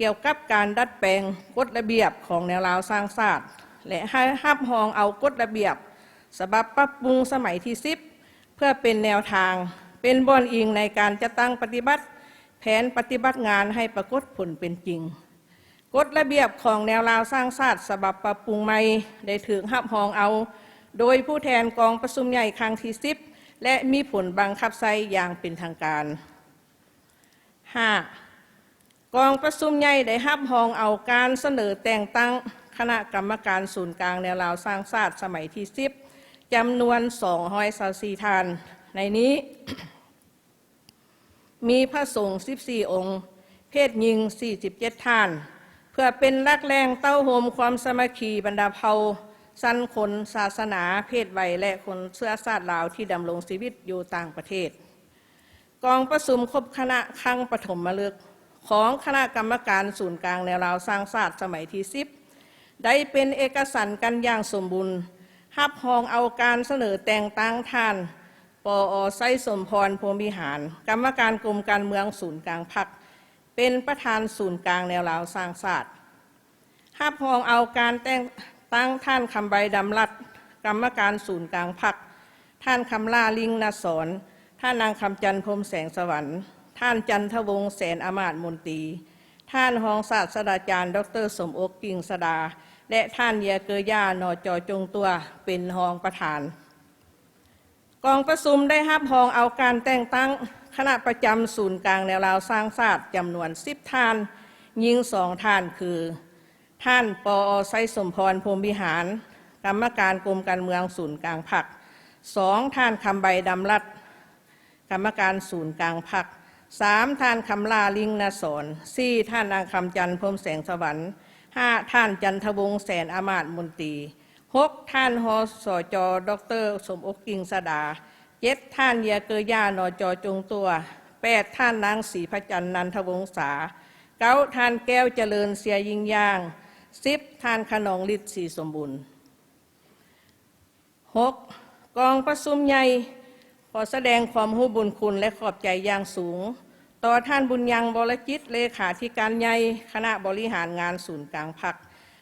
ກ່ຽວກັບການດັດແປງກົດລະບຽບຂອງແນວລາວສ້າງຊາດ ແລະ ໃຫ້ຮັບຮອງເອົາກົດລະບຽບສະບັບປັບປຸງສະໄໝທີສິບ ເພື່ອເປັນແນວທາງ, ເປັນບ່ອນອີງໃນການຈັດຕັ້ງປະຕິບັດແຜນປະຕິບັດງານໃຫ້ປາກົດຜົນເປັນຈິງ. ກົດລະບຽບຂອງແນວລາວສ້າງຊາດສະບັບປັບປຸງໃໝ່ ໄດ້ຖືກຮັບຮອງເອົາໂດຍຜູ້ແທນກອງປະຊຸມໃຫຍ່ຄັ້ງທີສິບ ແລະ ມີຜົນບັງຄັບໃຊ້ຢ່າງເປັນທາງການ. ຫ້າ ກອງປະຊຸມໃຫຍ່ໄດ້ຮັບຮອງເອົາການສະເໜີແຕ່ງຕັ້ງຄະນະກຳມະການສູນກາງແນວລາວສ້າງຊາດສະໄໝທີສິບ ຈຳນວນສອງຮ້ອຍຊາວສີ່ທ່ານ, ໃນນີ້ ມີພະສົງສິບສີ່ອົງ, ເພດຍິງສີ່ສິບເຈັດທ່ານ, ເພື່ອເປັນຫຼັກແຫຼ່ງເຕົ້າໂຮມຄວາມສາມັກຄີບັນດາເຜົ່າ, ຊັ້ນຄົນ, ສາສະໜາ, ເພດໄວ ແລະ ຄົນເຊື້ອຊາດລາວທີ່ດຳລົງຊີວິດຢູ່ຕ່າງປະເທດ. ກອງປະຊຸມຄົບຄະນະຄັ້ງປະຖົມມະລຶກຂອງຄະນະກຳມະການສູນກາງແນວລາວສ້າງຊາດສະໄໝທີສິບ ໄດ້ເປັນເອກະສັນກັນຢ່າງສົມບູນ, ຮັບຮອງເອົາການສະເໜີແຕ່ງຕັ້ງທ່ານ ປອ ໄຊສົມພອນ ພົມວິຫານ, ກຳມະການກົມການເມືອງສູນກາງພັກ, ເປັນປະທານສູນກາງແນວລາວສ້າງຊາດ. ຮັບຮອງເອົາການແຕ່ງຕັ້ງທ່ານ ຄຳໃບ ດຳລັດ, ກຳມະການສູນກາງພັກ, ທ່ານ ຄຳຫຼ້າ ລິງນະສອນ, ທ່ານນາງ ຄຳຈັນ ພົມແສງສະຫວັນ, ທ່ານ ຈັນທະວົງ ແສນອາມາດມົນຕີ, ທ່ານຮອງສາດສະດາຈານ ດອກເຕີ ສົມອົກ ກິ່ງສະດາ ແລະ ທ່ານ ເຢຍເກີຢາ ນຈ ຈົງຕົວ ເປັນຮອງປະທານ. ກອງປະຊຸມໄດ້ຮັບຮອງເອົາການແຕ່ງຕັ້ງຄະນະປະຈຳສູນກາງແນວລາວສ້າງຊາດຈຳນວນສິບທ່ານ, ຍິງສອງທ່ານ ຄື ທ່ານ ປອ ໄຊສົມພອນ ພົມວິຫານ, ກຳມະການກົມການເມືອງສູນກາງພັກ, ສອງ ທ່ານ ຄຳໃບ ດຳລັດ, ກຳມະການສູນກາງພັກ, ສາມ ທ່ານ ຄຳຫຼ້າ ລິງນະສອນ, ສີ່ ທ່ານນາງ ຄຳຈັນ ພົມແສງສະຫວັນ, ຫ້າ ທ່ານ ຈັນທະວົງ ແສນອາມາດມົນຕີ, ຫົກ ທ່ານ ຮສຈ ດອກເຕີ ສົມອົກ ກິ່ງສະດາ, ເຈັດ ທ່ານ ເຢຍເກີຢາ ນຈ ຈົງຕົວ, ແປດ ທ່ານນາງ ສີພະຈັນ ນັນທະວົງສາ, ເກົ້າ ທ່ານ ແກ້ວຈະເລີນ ເຊຍຍິ່ງຢ່າງ, ສິບ ທ່ານ ຂະໜອງລິດ ສີສົມບູນ. ຫົກ ກອງປະຊຸມໃຫຍ່ ຂໍສະແດງຄວາມຮູ້ບຸນຄຸນ ແລະ ຂອບໃຈຢ່າງສູງ ຕໍ່ທ່ານ ບຸນຍັງ ວໍລະຈິດ ເລຂາທິການໃຫຍ່ຄະນະບໍລິຫານງານສູນກາງພັກ,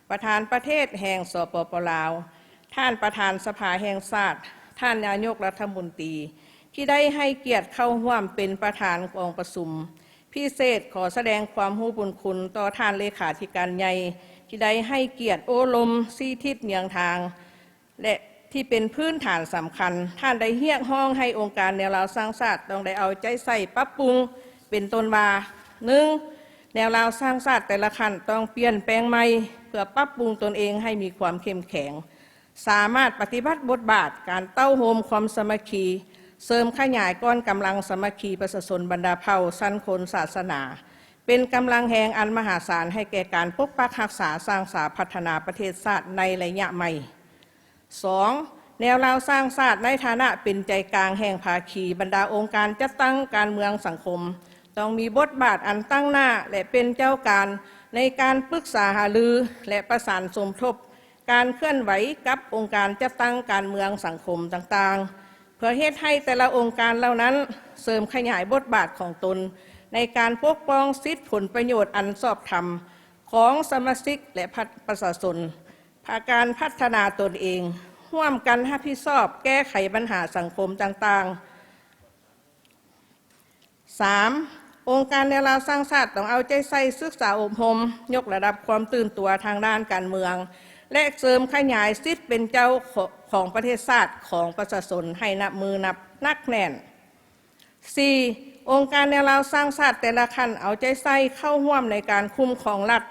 ປະທານປະເທດແຫ່ງ ສປປ ລາວ, ທ່ານປະທານສະພາແຫ່ງຊາດ, ທ່ານນາຍົກລັດຖະມົນຕີ ທີ່ໄດ້ໃຫ້ກຽດເຂົ້າຮ່ວມເປັນປະທານກອງປະຊຸມ. ພິເສດ ຂໍສະແດງຄວາມຮູ້ບຸນຄຸນຕໍ່ທ່ານເລຂາທິການໃຫຍ່ ທີ່ໄດ້ໃຫ້ກຽດໂອ້ລົມ, ຊີ້ທິດເຍືອງທາງ ແລະ ທີ່ເປັນພື້ນຖານສຳຄັນ. ທ່ານໄດ້ຮຽກຮ້ອງໃຫ້ອົງການແນວລາວສ້າງຊາດຕ້ອງໄດ້ເອົາໃຈໃສ່ປັບປຸງ ເປັນຕົ້ນວ່າ ໜຶ່ງ ແນວລາວສ້າງຊາດແຕ່ລະຂັ້ນຕ້ອງປ່ຽນແປງໃໝ່ ເພື່ອປັບປຸງຕົນເອງໃຫ້ມີຄວາມເຂັ້ມແຂງ, ສາມາດປະຕິບັດບົດບາດການເຕົ້າໂຮມຄວາມສາມັກຄີ, ເສີມຂະຫຍາຍກ້ອນກຳລັງສາມັກຄີປະຊາຊົນບັນດາເຜົ່າ, ຊັ້ນຄົນ, ສາສະໜາ, ເປັນກຳລັງແຮງອັນມະຫາສານໃຫ້ແກ່ການປົກປັກຮັກສາ, ສ້າງສາ, ພັດທະນາປະເທດຊາດໃນໄລຍະໃໝ່. ສອງ ແນວລາວສ້າງຊາດໃນຖານະເປັນໃຈກາງແຫ່ງພາຄີບັນດາອົງການຈັດຕັ້ງການເມືອງສັງຄົມ ຕ້ອງມີບົດບາດອັນຕັ້ງໜ້າ ແລະ ເປັນເຈົ້າການໃນການປຶກສາຫາລື ແລະ ປະສານສົມທົບການເຄື່ອນໄຫວກັບອົງການຈັດຕັ້ງການເມືອງສັງຄົມຕ່າງໆ ເພື່ອເຮັດໃຫ້ແຕ່ລະອົງການເຫຼົ່ານັ້ນເສີມຂະຫຍາຍບົດບາດຂອງຕົນໃນການປົກປ້ອງສິດຜົນປະໂຫຍດອັນຊອບທຳຂອງສະມາຊິກ ແລະ ປະຊາຊົນ, ພາກັນພັດທະນາຕົນເອງ, ຮ່ວມກັນຮັບຜິດຊອບແກ້ໄຂບັນຫາສັງຄົມຕ່າງໆ. ສາມ, ອົງການແນວລາວສ້າງຊາດຕ້ອງເອົາໃຈໃສ່ສຶກສາອົບຮົມ, ຍົກລະດັບຄວາມຕື່ນຕົວທາງດ້ານການເມືອງ ແລະ ເສີມຂະຫຍາຍສິດເປັນເຈົ້າຂອງປະເທດຊາດຂອງປະຊາຊົນໃຫ້ນັບມື້ນັບໜັກແໜ້ນ. ສີ່, ອົງການແນວລາວສ້າງຊາດແຕ່ລະຂັ້ນເອົາໃຈໃສ່ເຂົ້າຮ່ວມໃນການຄຸ້ມຄອງລັດ,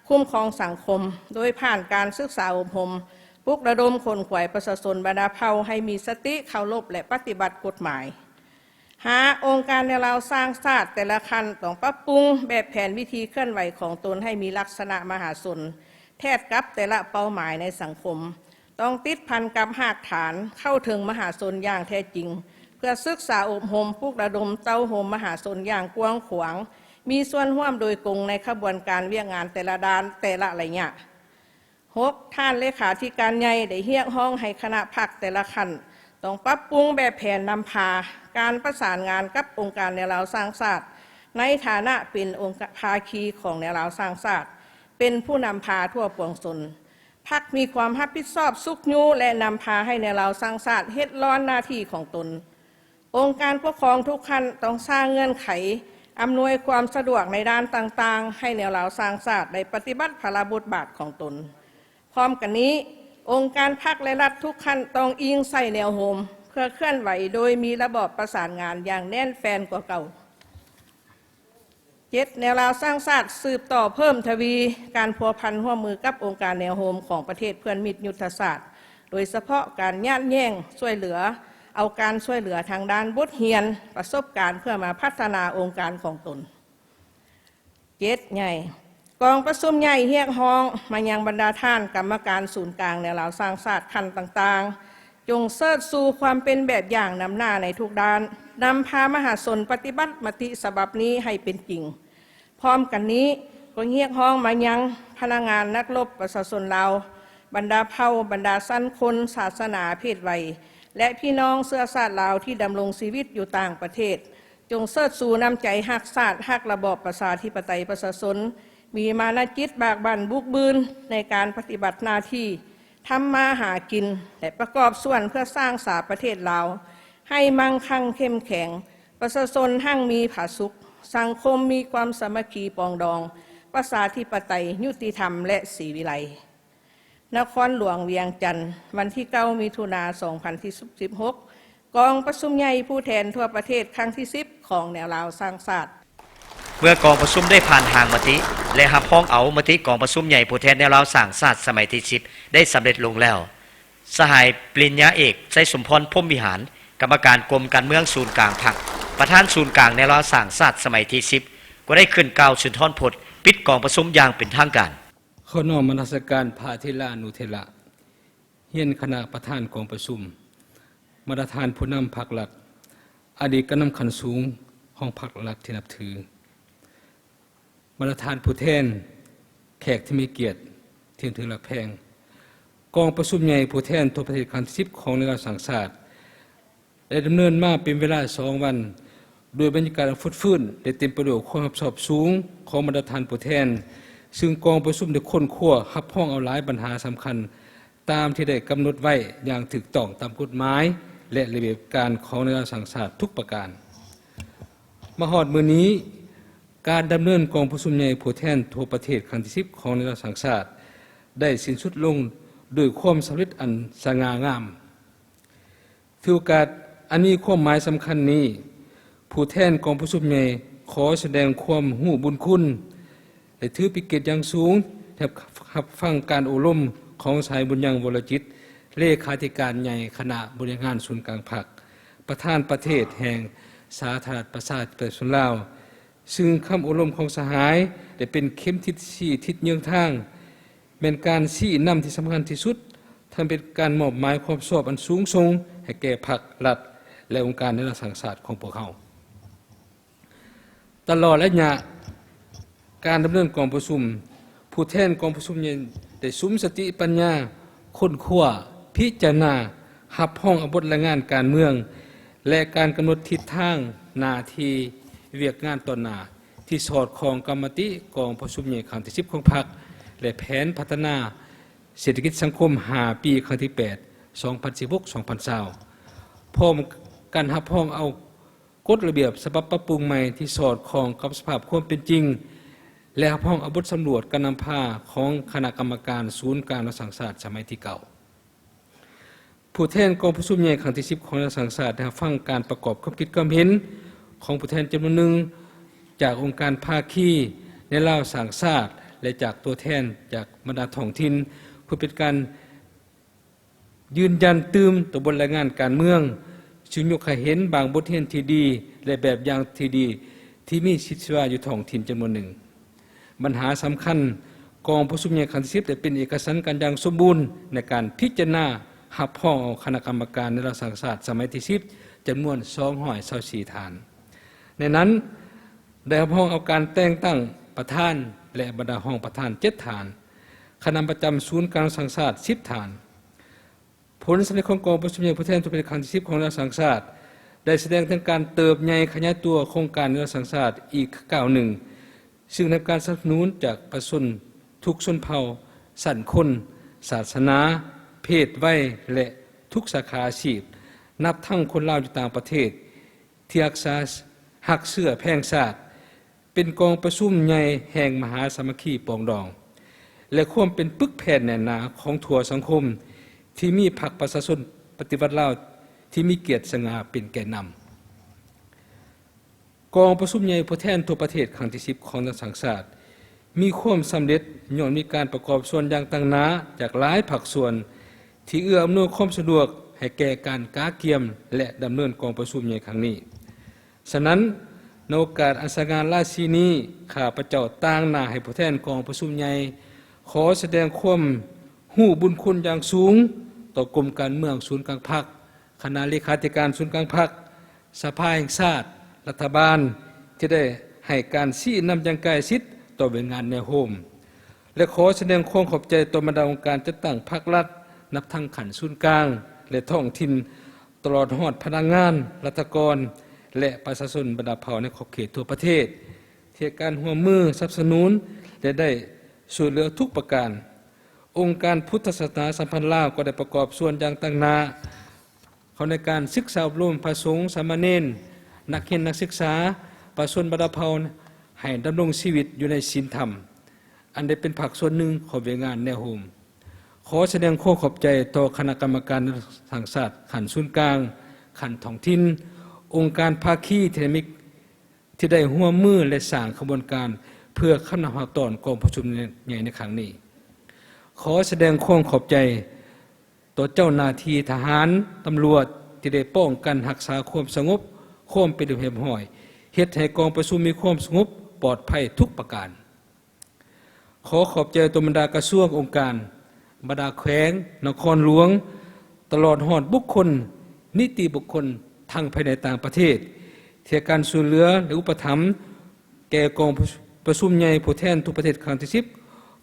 ຄຸ້ມຄອງສັງຄົມ ໂດຍຜ່ານການສຶກສາອົບຮົມ, ປຸກລະດົມຂົນຂວາຍປະຊາຊົນບັນດາເຜົ່າໃຫ້ມີສະຕິເຄົາລົບ ແລະ ປະຕິບັດກົດໝາຍ. ຫ້າ, ອົງການແນວລາວສ້າງຊາດແຕ່ລະຂັ້ນຕ້ອງປັບປຸງແບບແຜນວິທີເຄື່ອນໄຫວຂອງຕົນໃຫ້ມີລັກສະນະມະຫາຊົນ ແທດກັບແຕ່ລະເປົ້າໝາຍໃນສັງຄົມ, ຕ້ອງຕິດພັນກັບຮາກຖານເຂົ້າເຖິງມະຫາຊົນຢ່າງແທ້ຈິງ ເພື່ອສຶກສາອົບຮົມ, ປຸກລະດົມເຕົ້າໂຮມມະຫາຊົນຢ່າງກວ້າງຂວາງ, ມີສ່ວນຮ່ວມໂດຍກົງໃນຂະບວນການວຽກງານແຕ່ລະດ້ານ, ແຕ່ລະໄລຍະ. ຫົກ, ທ່ານເລຂາທິການໃຫຍ່ໄດ້ຮຽກຮ້ອງໃຫ້ຄະນະພັກແຕ່ລະຂັ້ນ ຕ້ອງປັບປຸງແບບແຜນນຳພາການປະສານງານກັບອົງການແນວລາວສ້າງຊາດ ໃນຖານະເປັນອົງພາຄີຂອງແນວລາວສ້າງຊາດ, ເປັນຜູ້ນຳພາທົ່ວປວງຊົນ. ພັກມີຄວາມຮັບຜິດຊອບຊຸກຍູ້ ແລະ ນຳພາໃຫ້ແນວລາວສ້າງຊາດເຮັດລອນໜ້າທີ່ຂອງຕົນ. ອົງການປົກຄອງທຸກຂັ້ນຕ້ອງສ້າງເງື່ອນໄຂອຳນວຍຄວາມສະດວກໃນດ້ານຕ່າງໆ ໃຫ້ແນວລາວສ້າງຊາດໄດ້ປະຕິບັດພາລະບົດບາດຂອງຕົນ. ພ້ອມກັນນີ້, ອົງການພັກ ແລະ ລັດທຸກຂັ້ນຕ້ອງອີງໃສ່ແນວໂຮມ ເພື່ອເຄື່ອນໄຫວໂດຍມີລະບອບປະສານງານຢ່າງແໜ້ນແຟ້ນກວ່າເກົ່າ. ເຈັດ, ແນວລາວສ້າງຊາດສືບຕໍ່ເພີ່ມທະວີການພົວພັນຮ່ວມມືກັບອົງການແນວໂຮມຂອງປະເທດເພື່ອນມິດຍຸດທະສາດ, ໂດຍສະເພາະການຍາດແຍ່ງຊ່ວຍເຫຼືອ, ເອົາການຊ່ວຍເຫຼືອທາງດ້ານບົດຮຽນ, ປະສົບການເພື່ອມາພັດທະນາອົງການຂອງຕົນ. ເຈັດໃຫຍ່, ກອງປະຊຸມໃຫຍ່ຮຽກຮ້ອງມາຍັງບັນດາທ່ານກຳມະການສູນກາງແນວລາວສ້າງຊາດຂັ້ນຕ່າງໆ, ຈົ່ງເຊີດຊູຄວາມເປັນແບບຢ່າງນຳໜ້າໃນທຸກດ້ານ, ນຳພາມະຫາຊົນປະຕິບັດມະຕິສະບັບນີ້ໃຫ້ເປັນຈິງ. ພ້ອມກັນນີ້, ກໍຮຽກຮ້ອງມາຍັງພະນັກງານນັກລົບປະຊາຊົນລາວ, ບັນດາເຜົ່າ, ບັນດາຊັ້ນຄົນ, ສາສະໜາ, ເພດໄວ ແລະ ພີ່ນ້ອງເຊື້ອຊາດລາວທີ່ດຳລົງຊີວິດຢູ່ຕ່າງປະເທດ, ຈົ່ງເຊີດຊູນ້ຳໃຈຮັກຊາດ, ຮັກລະບອບປະຊາທິປະໄຕປະຊາຊົນ, ມີມານະຈິດບາກບັ່ນບຸກບືນໃນການປະຕິບັດໜ້າທີ່, ທຳມາຫາກິນ ແລະ ປະກອບສ່ວນເພື່ອສ້າງສາປະເທດລາວໃຫ້ມັ່ງຄັ່ງເຂັ້ມແຂງ, ປະຊາຊົນຮັ່ງມີຜາສຸກ, ສັງຄົມມີຄວາມສາມັກຄີປອງດອງ, ປະຊາທິປະໄຕ, ຍຸຕິທຳ ແລະ ສີວິໄລ. ນະຄອນຫຼວງວຽງຈັນ, ວັນທີເກົ້າ ມິຖຸນາ ສອງພັນສິບຫົກ, ກອງປະຊຸມໃຫຍ່ຜູ້ແທນທົ່ວປະເທດຄັ້ງທີສິບຂອງແນວລາວສ້າງຊາດ. ເມື່ອກອງປະຊຸມໄດ້ຜ່ານຮ່າງມະຕິ ແລະ ຮັບຮອງເອົາມະຕິກອງປະຊຸມໃຫຍ່ຜູ້ແທນແນວລາວສ້າງຊາດສະໄໝທີສິບ ໄດ້ສຳເລັດລົງແລ້ວ, ສະຫາຍປະລິນຍາເອກ ໄຊສົມພອນ ພົມວິຫານ, ກຳມະການກົມການເມືອງສູນກາງພັກ, ປະທານສູນກາງແນວລາວສ້າງຊາດສະໄໝທີສິບ ກໍໄດ້ຂຶ້ນກ່າວສຸນທອນພົດປິດກອງປະຊຸມຢ່າງເປັນທາງການ. ຂໍນ້ອມນະມັດສະການພະເຖລານຸເຖລະ, ຮຽນຄະນະປະທານກອງປະຊຸມ, ບັນດາທ່ານຜູ້ນຳພັກລັດ, ອະດີດການນຳຂັ້ນສູງຂອງພັກລັດທີ່ນັບຖື, ບັນດາທ່ານຜູ້ແທນ, ແຂກທີ່ມີກຽດທີ່ຖືກຮັກແພງ, ກອງປະຊຸມໃຫຍ່ຜູ້ແທນທົ່ວປະເທດຄັ້ງທີສິບຂອງແນວລາວສ້າງຊາດ ໄດ້ດຳເນີນມາເປັນເວລາສອງວັນ ດ້ວຍບັນຍາກາດອັນຟົດຟື້ນ ແລະ ເຕັມໄປດ້ວຍຄວາມຮັບຜິດຊອບສູງຂອງບັນດາທ່ານຜູ້ແທນ, ຊຶ່ງກອງປະຊຸມໄດ້ຄົ້ນຄວ້າຮັບຮອງເອົາຫຼາຍບັນຫາສຳຄັນ ຕາມທີ່ໄດ້ກຳນົດໄວ້ຢ່າງຖືກຕ້ອງຕາມກົດໝາຍ ແລະ ລະບຽບການຂອງແນວລາວສ້າງຊາດທຸກປະການ. ມາຮອດມື້ນີ້, ການດຳເນີນກອງປະຊຸມໃຫຍ່ຜູ້ແທນທົ່ວປະເທດຄັ້ງທີສິບຂອງແນວລາວສ້າງຊາດ ໄດ້ສິ້ນສຸດລົງດ້ວຍຄວາມສຳເລັດອັນສະຫງ່າງາມ. ຖືໂອກາດອັນມີຄວາມໝາຍສຳຄັນນີ້, ຜູ້ແທນກອງປະຊຸມໃຫຍ່ຂໍສະແດງຄວາມຮູ້ບຸນຄຸນ ແລະ ຖືເປັນກຽດຢ່າງສູງທີ່ໄດ້ຮັບຟັງການໂອ້ລົມຂອງສະຫາຍ ບຸນຍັງ ວໍລະຈິດ, ເລຂາທິການໃຫຍ່ຄະນະບໍລິຫານງານສູນກາງພັກ, ປະທານປະເທດແຫ່ງສາທາລະນະລັດປະຊາທິປະໄຕປະຊາຊົນລາວ, ຊຶ່ງຄຳໂອ້ລົມຂອງສະຫາຍໄດ້ເປັນເຂັມທິດຊີ້ທິດເຍືອງທາງ, ແມ່ນການຊີ້ນຳທີ່ສຳຄັນທີ່ສຸດ, ທັງເປັນການມອບໝາຍຄວາມຊອບອັນສູງສົ່ງໃຫ້ແກ່ພັກ, ລັດ ແລະ ອົງການແນວລາວສ້າງຊາດຂອງພວກເຮົາ. ຕະຫຼອດໄລຍະການດຳເນີນກອງປະຊຸມ, ຜູ້ແທນກອງປະຊຸມໃຫຍ່ໄດ້ສຸມສະຕິປັນຍາ, ຄົ້ນຄວ້າ, ພິຈາລະນາ, ຫ ຮັບຮອງເອົາບົດລາຍງານການເມືອງ ແລະ ການກຳນົດທິດທາງໜ້າທີ່ວຽກງານຕໍ່ໜ້າ ທີ່ສອດຄ່ອງກັບມະຕິກອງປະຊຸມໃຫຍ່ຄັ້ງທີສິບຂອງພັກ ແລະ ແຜນພັດທະນາເສດຖະກິດສັງຄົມຫ້າປີ ຄັ້ງທີແປດ ສອງພັນສິບຫົກ ສອງພັນຊາວ ພ້ອມກັນຮັບຮອງເອົາກົດລະບຽບສະບັບປັບປຸງໃໝ່ທີ່ສອດຄ່ອງກັບສະພາບຄວາມເປັນຈິງ ແລະ ຮັບຮອງເອົາບົດສຳຫຼວດການນຳພາຂອງຄະນະກຳມະການສູນກາງແນວສ້າງຊາດສະໄໝທີເກົ້າ. ຜູ້ແທນກອງປະຊຸມໃຫຍ່ຄັ້ງທີສິບຂອງແນວສ້າງຊາດ ໄດ້ຮັບຟັງການປະກອບຄວາມຄິດຄວາມເຫັນຂອງຜູ້ແທນຈຳນວນໜຶ່ງ ຈາກອົງການພາຄີໃນລາວສ້າງຊາດ ແລະ ຈາກຕົວແທນຈາກບັນດາທ້ອງຖິ່ນ ເພື່ອເປັນການຢືນຢັນຕື່ມຕໍ່ບົດລາຍງານການເມືອງ, ຊີ້ຍົກໃຫ້ເຫັນບາງບົດຮຽນທີ່ດີ ແລະ ແບບຢ່າງທີ່ດີທີ່ມີຊີວິດຊີວາຢູ່ທ້ອງຖິ່ນຈຳນວນໜຶ່ງ. ບັນຫາສຳຄັນ, ກອງປະຊຸມໃຫຍ່ຄັ້ງທີສິບ ໄດ້ເປັນເອກະສັນກັນຢ່າງສົມບູນໃນການພິຈາລະນາຮັບຮອງເອົາຄະນະກຳມະການແນວລາວສ້າງຊາດສະໄໝທີສິບ ຈຳນວນສອງຮ້ອຍຊາວສີ່ທ່ານ. ໃນນັ້ນ ໄດ້ຮັບຮອງເອົາການແຕ່ງຕັ້ງປະທານ ແລະ ບັນດາຮອງປະທານເຈັດທ່ານ, ຄະນະປະຈຳສູນກາງແນວສ້າງຊາດສິບທ່ານ. ຜົນສຳເລັດຂອງກອງປະຊຸມໃຫຍ່ຜູ້ແທນທົ່ວປະເທດຄັ້ງທີສິບຂອງແນວສ້າງຊາດ ໄດ້ສະແດງເຖິງການເຕີບໃຫຍ່ຂະຫຍາຍຕົວໂຄງການແນວສ້າງຊາດອີກກ້າວໜຶ່ງ, ຊຶ່ງໄດ້ຮັບການສະໜັບສະໜູນຈາກປະຊາຊົນທຸກຊົນເຜົ່າ, ຊັ້ນຄົນ, ສາສະໜາ, ເພດໄວ ແລະ ທຸກສາຂາອາຊີບ, ນັບທັງຄົນລາວຢູ່ຕ່າງປະເທດ ທີ່ຮັກສາ, ຮັກເຊື້ອແພງຊາດ, ເປັນກອງປະຊຸມໃຫຍ່ແຫ່ງມະຫາສາມັກຄີປອງດອງ ແລະ ຄວາມເປັນປຶກແຜ່ນແໜ້ນໜາຂອງທົ່ວສັງຄົມ ທີ່ມີພັກປະຊາຊົນປະຕິວັດລາວທີ່ມີກຽດສະຫງ່າເປັນແກນນຳ. ກອງປະຊຸມໃຫຍ່ຜູ້ແທນທົ່ວປະເທດຄັ້ງທີສິບຂອງແນວສ້າງຊາດ ມີຄວາມສຳເລັດຍ້ອນມີການປະກອບສ່ວນຢ່າງຕັ້ງໜ້າຈາກຫຼາຍພາກສ່ວນ ທີ່ເອື້ອອຳນວຍຄວາມສະດວກໃຫ້ແກ່ການກະກຽມ ແລະ ດຳເນີນກອງປະຊຸມໃຫຍ່ຄັ້ງນີ້. ສະນັ້ນ, ໃນໂອກາດອັນສະຫງ່າລາສີນີ້, ຂ້າພະເຈົ້າຕາງໜ້າໃຫ້ຜູ້ແທນກອງປະຊຸມໃຫຍ່ ຂໍສະແດງຄວາມຮູ້ບຸນຄຸນຢ່າງສູງຕໍ່ກົມການເມືອງສູນກາງພັກ, ຄະນະເລຂາທິການສູນກາງພັກ, ສະພາແຫ່ງຊາດ, ລັດຖະບານ ທີ່ໄດ້ໃຫ້ການຊີ້ນຳຢ່າງໃກ້ຊິດຕໍ່ວຽກງານແນວໂຮມ ແລະ ຂໍສະແດງຄວາມຂອບໃຈຕໍ່ບັນດາອົງການຈັດຕັ້ງພັກລັດ ນັບທັງຂັ້ນສູນກາງ ແລະ ທ້ອງຖິ່ນ, ຕະຫຼອດຮອດພະນັກງານ, ລັດຖະກອນ ແລະ ປະຊາຊົນບັນດາເຜົ່າໃນຂອບເຂດທົ່ວປະເທດ ທີ່ໃຫ້ການຮ່ວມມືສະໜັບສະໜູນ ແລະ ໄດ້ຊ່ວຍເຫຼືອທຸກປະການ. ອົງການພຸດທະສາສະໜາສຳພັນລາວກໍໄດ້ປະກອບສ່ວນຢ່າງຕັ້ງໜ້າ ເຂົ້າໃນການສຶກສາອົບຮົມພະສົງ, ສາມະເນນ, ນັກຮຽນນັກສຶກສາ, ປະຊາຊົນບັນດາເຜົ່າ ໃຫ້ດຳລົງຊີວິດຢູ່ໃນສິນທຳ, ອັນໄດ້ເປັນພາກສ່ວນໜຶ່ງຂອງວຽກງານແນວໂຮມ. ຂໍສະແດງຄວາມຂອບໃຈຕໍ່ຄະນະກຳມະການແນວສ້າງຊາດຂັ້ນສູນກາງ, ຂັ້ນທ້ອງຖິ່ນ, ອົງການພາຄີທີ່ໄດ້ມີ ທີ່ໄດ້ຮ່ວມມື ແລະ ສ້າງຂະບວນການເພື່ອຄຳນັບຮັບຕ້ອນກອງປະຊຸມໃຫຍ່ໃນຄັ້ງນີ້. ຂໍສະແດງຄວາມຂອບໃຈຕໍ່ເຈົ້າໜ້າທີ່ທະຫານ, ຕຳຫຼວດ ທີ່ໄດ້ປ້ອງກັນຮັກສາຄວາມສະຫງົບ, ຄວາມເປັນລະບຽບຮຽບຮ້ອຍ, ເຮັດໃຫ້ກອງປະຊຸມມີຄວາມສະຫງົບປອດໄພທຸກປະການ. ຂໍຂອບໃຈຕໍ່ບັນດາກະຊວງ, ອົງການ, ບັນດາແຂວງ, ນະຄອນຫຼວງ, ຕະຫຼອດຮອດບຸກຄົນ, ນິຕິບຸກຄົນ ທັງພາຍໃນຕ່າງປະເທດ ທີ່ໃຫ້ການຊ່ວຍເຫຼືອ ແລະ ອຸປະຖຳແກ່ກອງປະຊຸມໃຫຍ່ຜູ້ແທນທົ່ວປະເທດຄັ້ງທີສິບ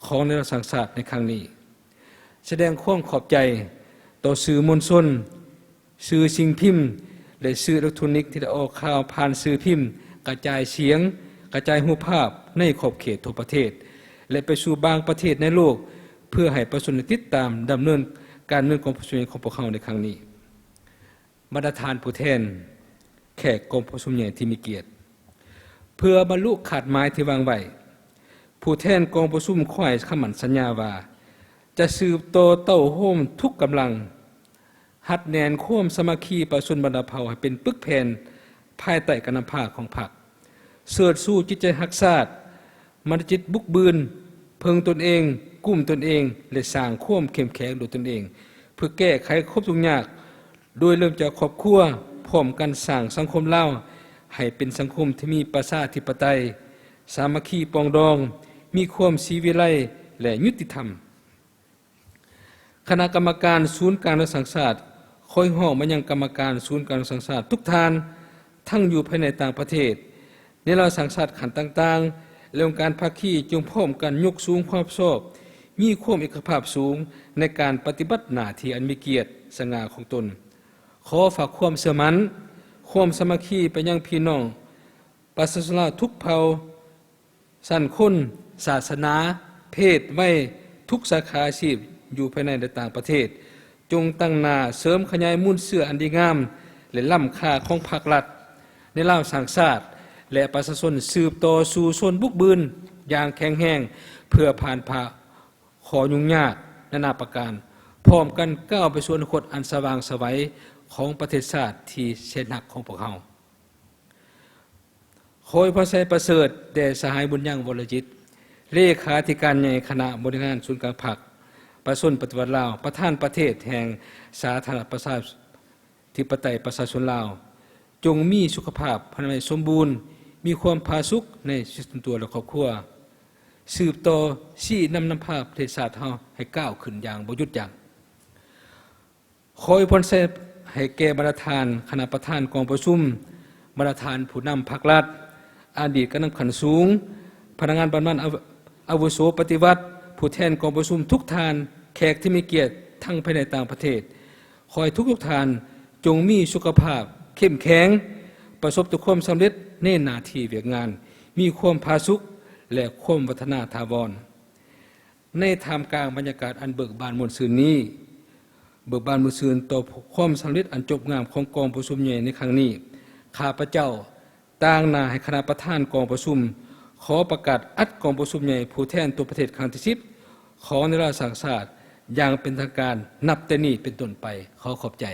ຂອງແນວສ້າງຊາດໃນຄັ້ງນີ້. ສະແດງຄວາມຂອບໃຈຕໍ່ສື່ມວນຊົນ, ສື່ສິ່ງພິມ ແລະ ສື່ເອເລັກໂທຣນິກ ທີ່ໄດ້ອອກຂ່າວຜ່ານສື່ພິມ, ກະຈາຍສຽງ, ກະຈາຍຮູບພາບໃນຂອບເຂດທົ່ວປະເທດ ແລະ ໄປສູ່ບາງປະເທດໃນໂລກ ເພື່ອໃຫ້ປະຊາຊົນໄດ້ຕິດຕາມດຳເນີນການເມືອງກອງປະຊຸມໃຫຍ່ຂອງພວກເຮົາໃນຄັ້ງນີ້. ບັນດາທ່ານຜູ້ແທນ, ແຂກກອງປະຊຸມໃຫຍ່ທີ່ມີກຽດ, ເພື່ອບັນລຸຄາດໝາຍທີ່ວາງໄວ້, ຜູ້ແທນກອງປະຊຸມຂໍໃຫ້ຄຳໝັ້ນສັນຍາວ່າ ຈະສືບຕໍ່ເຕົ້າໂຮມທຸກກຳລັງ, ຮັດແໜ້ນຄວາມສາມັກຄີປະຊາຊົນບັນດາເຜົ່າໃຫ້ເປັນປຶກແຜ່ນພາຍໃຕ້ການນຳພາຂອງພັກ, ເຊີດຊູຈິດໃຈຮັກຊາດ, ມັນຕະຈິດບຸກບືນ, ເພິ່ງຕົນເອງ, ກຸ້ມຕົນເອງ ແລະ ສ້າງຄວາມເຂັ້ມແຂງດ້ວຍຕົນເອງ ເພື່ອແກ້ໄຂຄວາມທຸກຍາກ ໂດຍເລີ່ມຈາກຄອບຄົວ, ພ້ອມກັນສ້າງສັງຄົມລາວໃຫ້ເປັນສັງຄົມທີ່ມີປະຊາທິປະໄຕ, ສາມັກຄີປອງດອງ, ມີຄວາມສີວິໄລ ແລະ ຍຸຕິທຳ. ຄະນະກຳມະການສູນກາງແນວສ້າງຊາດ ຂໍຮຽກຮ້ອງມາຍັງກຳມະການສູນກາງແນວສ້າງຊາດທຸກທ່ານ, ທັງຢູ່ພາຍໃນຕ່າງປະເທດ, ແນວລາວສ້າງຊາດຂັ້ນຕ່າງໆ ແລະ ອົງການພາຄີ ຈົ່ງພ້ອມກັນຍົກສູງຄວາມຮັບຜິດຊອບ ມີຄວາມເອກະພາບສູງໃນການປະຕິບັດໜ້າທີ່ອັນມີກຽດສະຫງ່າຂອງຕົນ. ຂໍຝາກຄວາມເຊື່ອໝັ້ນ, ຄວາມສາມັກຄີໄປຍັງພີ່ນ້ອງປະຊາຊົນລາວທຸກເຜົ່າ, ຊັ້ນຄົນ, ສາສະໜາ, ເພດ, ໄວ, ທຸກສາຂາອາຊີບຢູ່ພາຍໃນ ແລະ ຕ່າງປະເທດ. ຈົ່ງຕັ້ງໜ້າເສີມຂະຫຍາຍມູນເຊື້ອອັນດີງາມ ແລະ ລ້ຳຄ່າຂອງພັກລັດໃນລາວສ້າງຊາດ ແລະ ປະຊາຊົນ ສືບຕໍ່ສູ້ຊົນບຸກບືນຢ່າງແຂງແຮງ ເພື່ອຜ່ານຜ່າຂໍ້ຫຍຸ້ງຍາກນານາປະການ, ພ້ອມກັນກ້າວໄປສູ່ອະນາຄົດອັນສະຫວ່າງໄສຂອງປະເທດຊາດທີ່ແສນຮັກຂອງພວກເຮົາ. ຂໍອວຍພອນໄຊປະເສີດແດ່ສະຫາຍ ບຸນຍັງ ວໍລະຈິດ, ເລຂາທິການໃຫຍ່ຄະນະບໍລິຫານສູນກາງພັກປະຊາຊົນປະຕິວັດລາວ, ປະທານປະເທດແຫ່ງສາທາລະນະລັດປະຊາທິປະໄຕປະຊາຊົນລາວ, ຈົ່ງມີສຸຂະພາບພາຍໃນສົມບູນ, ມີຄວາມຜາສຸກໃນຊີວິດສ່ວນຕົວ ແລະ ຄອບຄົວ, ສືບຕໍ່ຊີ້ນຳນຳພາປະເທດຊາດເຮົາໃຫ້ກ້າວຂຶ້ນຢ່າງບໍ່ຢຸດຢັ້ງ. ຂໍອວຍພອນໄຊໃຫ້ແກ່ບັນດາທ່ານຄະນະປະທານກອງປະຊຸມ, ບັນດາທ່ານຜູ້ນຳພັກລັດ, ອະດີດການນຳຂັ້ນສູງ, ພະນັກງານບຳນານອາວຸ ອາວຸໂສປະຕິວັດ, ຜູ້ແທນກອງປະຊຸມທຸກທ່ານ, ແຂກທີ່ມີກຽດທັງພາຍໃນຕ່າງປະເທດ. ຂໍໃຫ້ທຸກໆທ່ານຈົ່ງມີສຸຂະພາບເຂັ້ມແຂງ, ປະສົບແຕ່ຄວາມສຳເລັດໃນໜ້າທີ່ວຽກງານ, ມີຄວາມຜາສຸກ ແລະ ຄວາມວັດທະນາຖາວອນ. ໃນທ່າມກາງບັນຍາກາດອັນເບີກບານມ່ວນຊື່ນນີ້, ເບີກບານມ່ວນຊື່ນຕໍ່ຄວາມສຳເລັດອັນຈົບງາມຂອງກອງປະຊຸມໃຫຍ່ໃນຄັ້ງນີ້, ຂ້າພະເຈົ້າຕາງໜ້າໃຫ້ຄະນະປະທານກອງປະຊຸມ ຂໍປະກາດອັດກອງປະຊຸມໃຫຍ່ຜູ້ແທນທົ່ວປະເທດຄັ້ງທີສິບ ຂອງແນວລາວສ້າງຊາດຢ່າງເປັນທາງການນັບແຕ່ນີ້ເປັນຕົ້ນໄປ. ຂໍຂອບໃຈ.